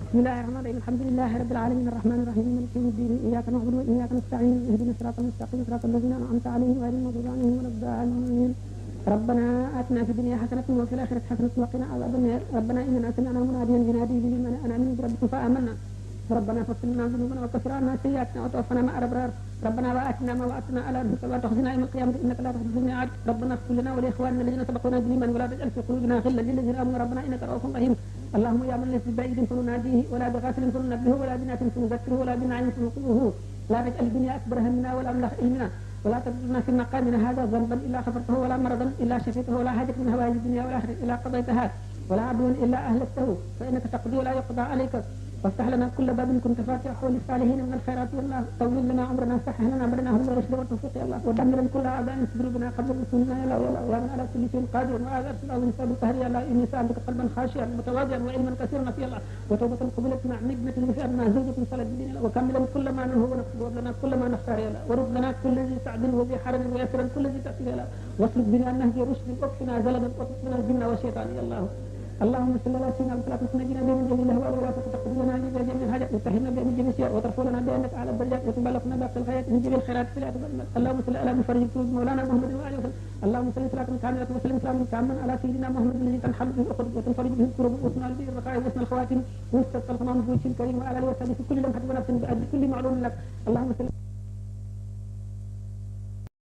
Speaker 2: بسم الله الرحمن الرحيم الحمد لله رب العالمين الرحمن الرحيم مالك يوم الدين اياك نعبد واياك نستعين اهدنا الصراط المستقيم صراط الذين انعمت عليهم غير المغضوب عليهم ولا الضالين ربنا اتنا في الدنيا حسنه وفي الاخره حسنه وقنا عذاب النار ربنا اننا سمعنا مناديا ينادي لمن امنوا بربكم فامنا ربنا فاغفر لنا ذنوبنا وكفر عنا سيئاتنا وتوفنا مع الابرار ربنا واتنا ما وعدتنا على رسلك ولا تخزنا يوم القيامه انك لا تخلف الميعاد ربنا اغفر لنا ولاخواننا الذين سبقونا بالايمان ولا تجعل في قلوبنا غلا للذين امنوا ربنا انك رؤوف رحيم اللهم يا من ليس ببعيد فنناديه ولا بغافل فننبهه ولا بناس فنذكره ولا بنعيم فنقوه لا تجعل الدنيا اكبر همنا ولا مبلغ علمنا ولا تجعلنا في مقامنا هذا ذنبا الا غفرته ولا مرضا الا شفيته ولا حاجه من هوائج الدنيا والاخره الا قضيتها ولا عدوا الا اهلكته فانك تقضي ولا يقضى عليك وافتح لنا كل باب كنت فاتحه للصالحين من الخيرات يا الله طول لنا عمرنا سهل لنا امرنا هدى الرشد والتوفيق يا الله ودمر كل اعداء في قلوبنا قبل رسولنا يا الله يا من على كل شيء قادر وعلى ارسل او نسال القهر يا الله اني سالتك قلبا خاشعا متواضعا وعلما كثيرا يا الله وتوبه قبلت مع نجمه وفئنا زوجه صلاه الدين وكملا كل ما نهو ونقصد لنا كل ما نختار يا الله ورد لنا كل ذي سعد وذي حرم ويسرا كل ذي تاثير يا الله واسلك بنا نهج رشد واكفنا زلدا وتقنا الجن والشيطان يا الله اللهم صل على سيدنا محمد نبينا بمن جميع الاهواء ولا تقبل لنا من جميع الحاجات وتهنا بأن جميع الشيء وترفع لنا بأنك على الدرجات وتبلغنا باقي الخيرات من جميع الخيرات في الأرض. اللهم صل على مفرج كروب مولانا محمد وآله وسلم. اللهم صل صلاة كاملة وسلم سلاما كاملا على سيدنا محمد الذي تنحل به العقد وتنفرج به الكروب وتنال به الرخاء وحسن الخواتم واستسقى الغمام بوجه الكريم وعلى اله وصحبه في كل لمحة ونفس بأجل كل معلوم لك. اللهم صل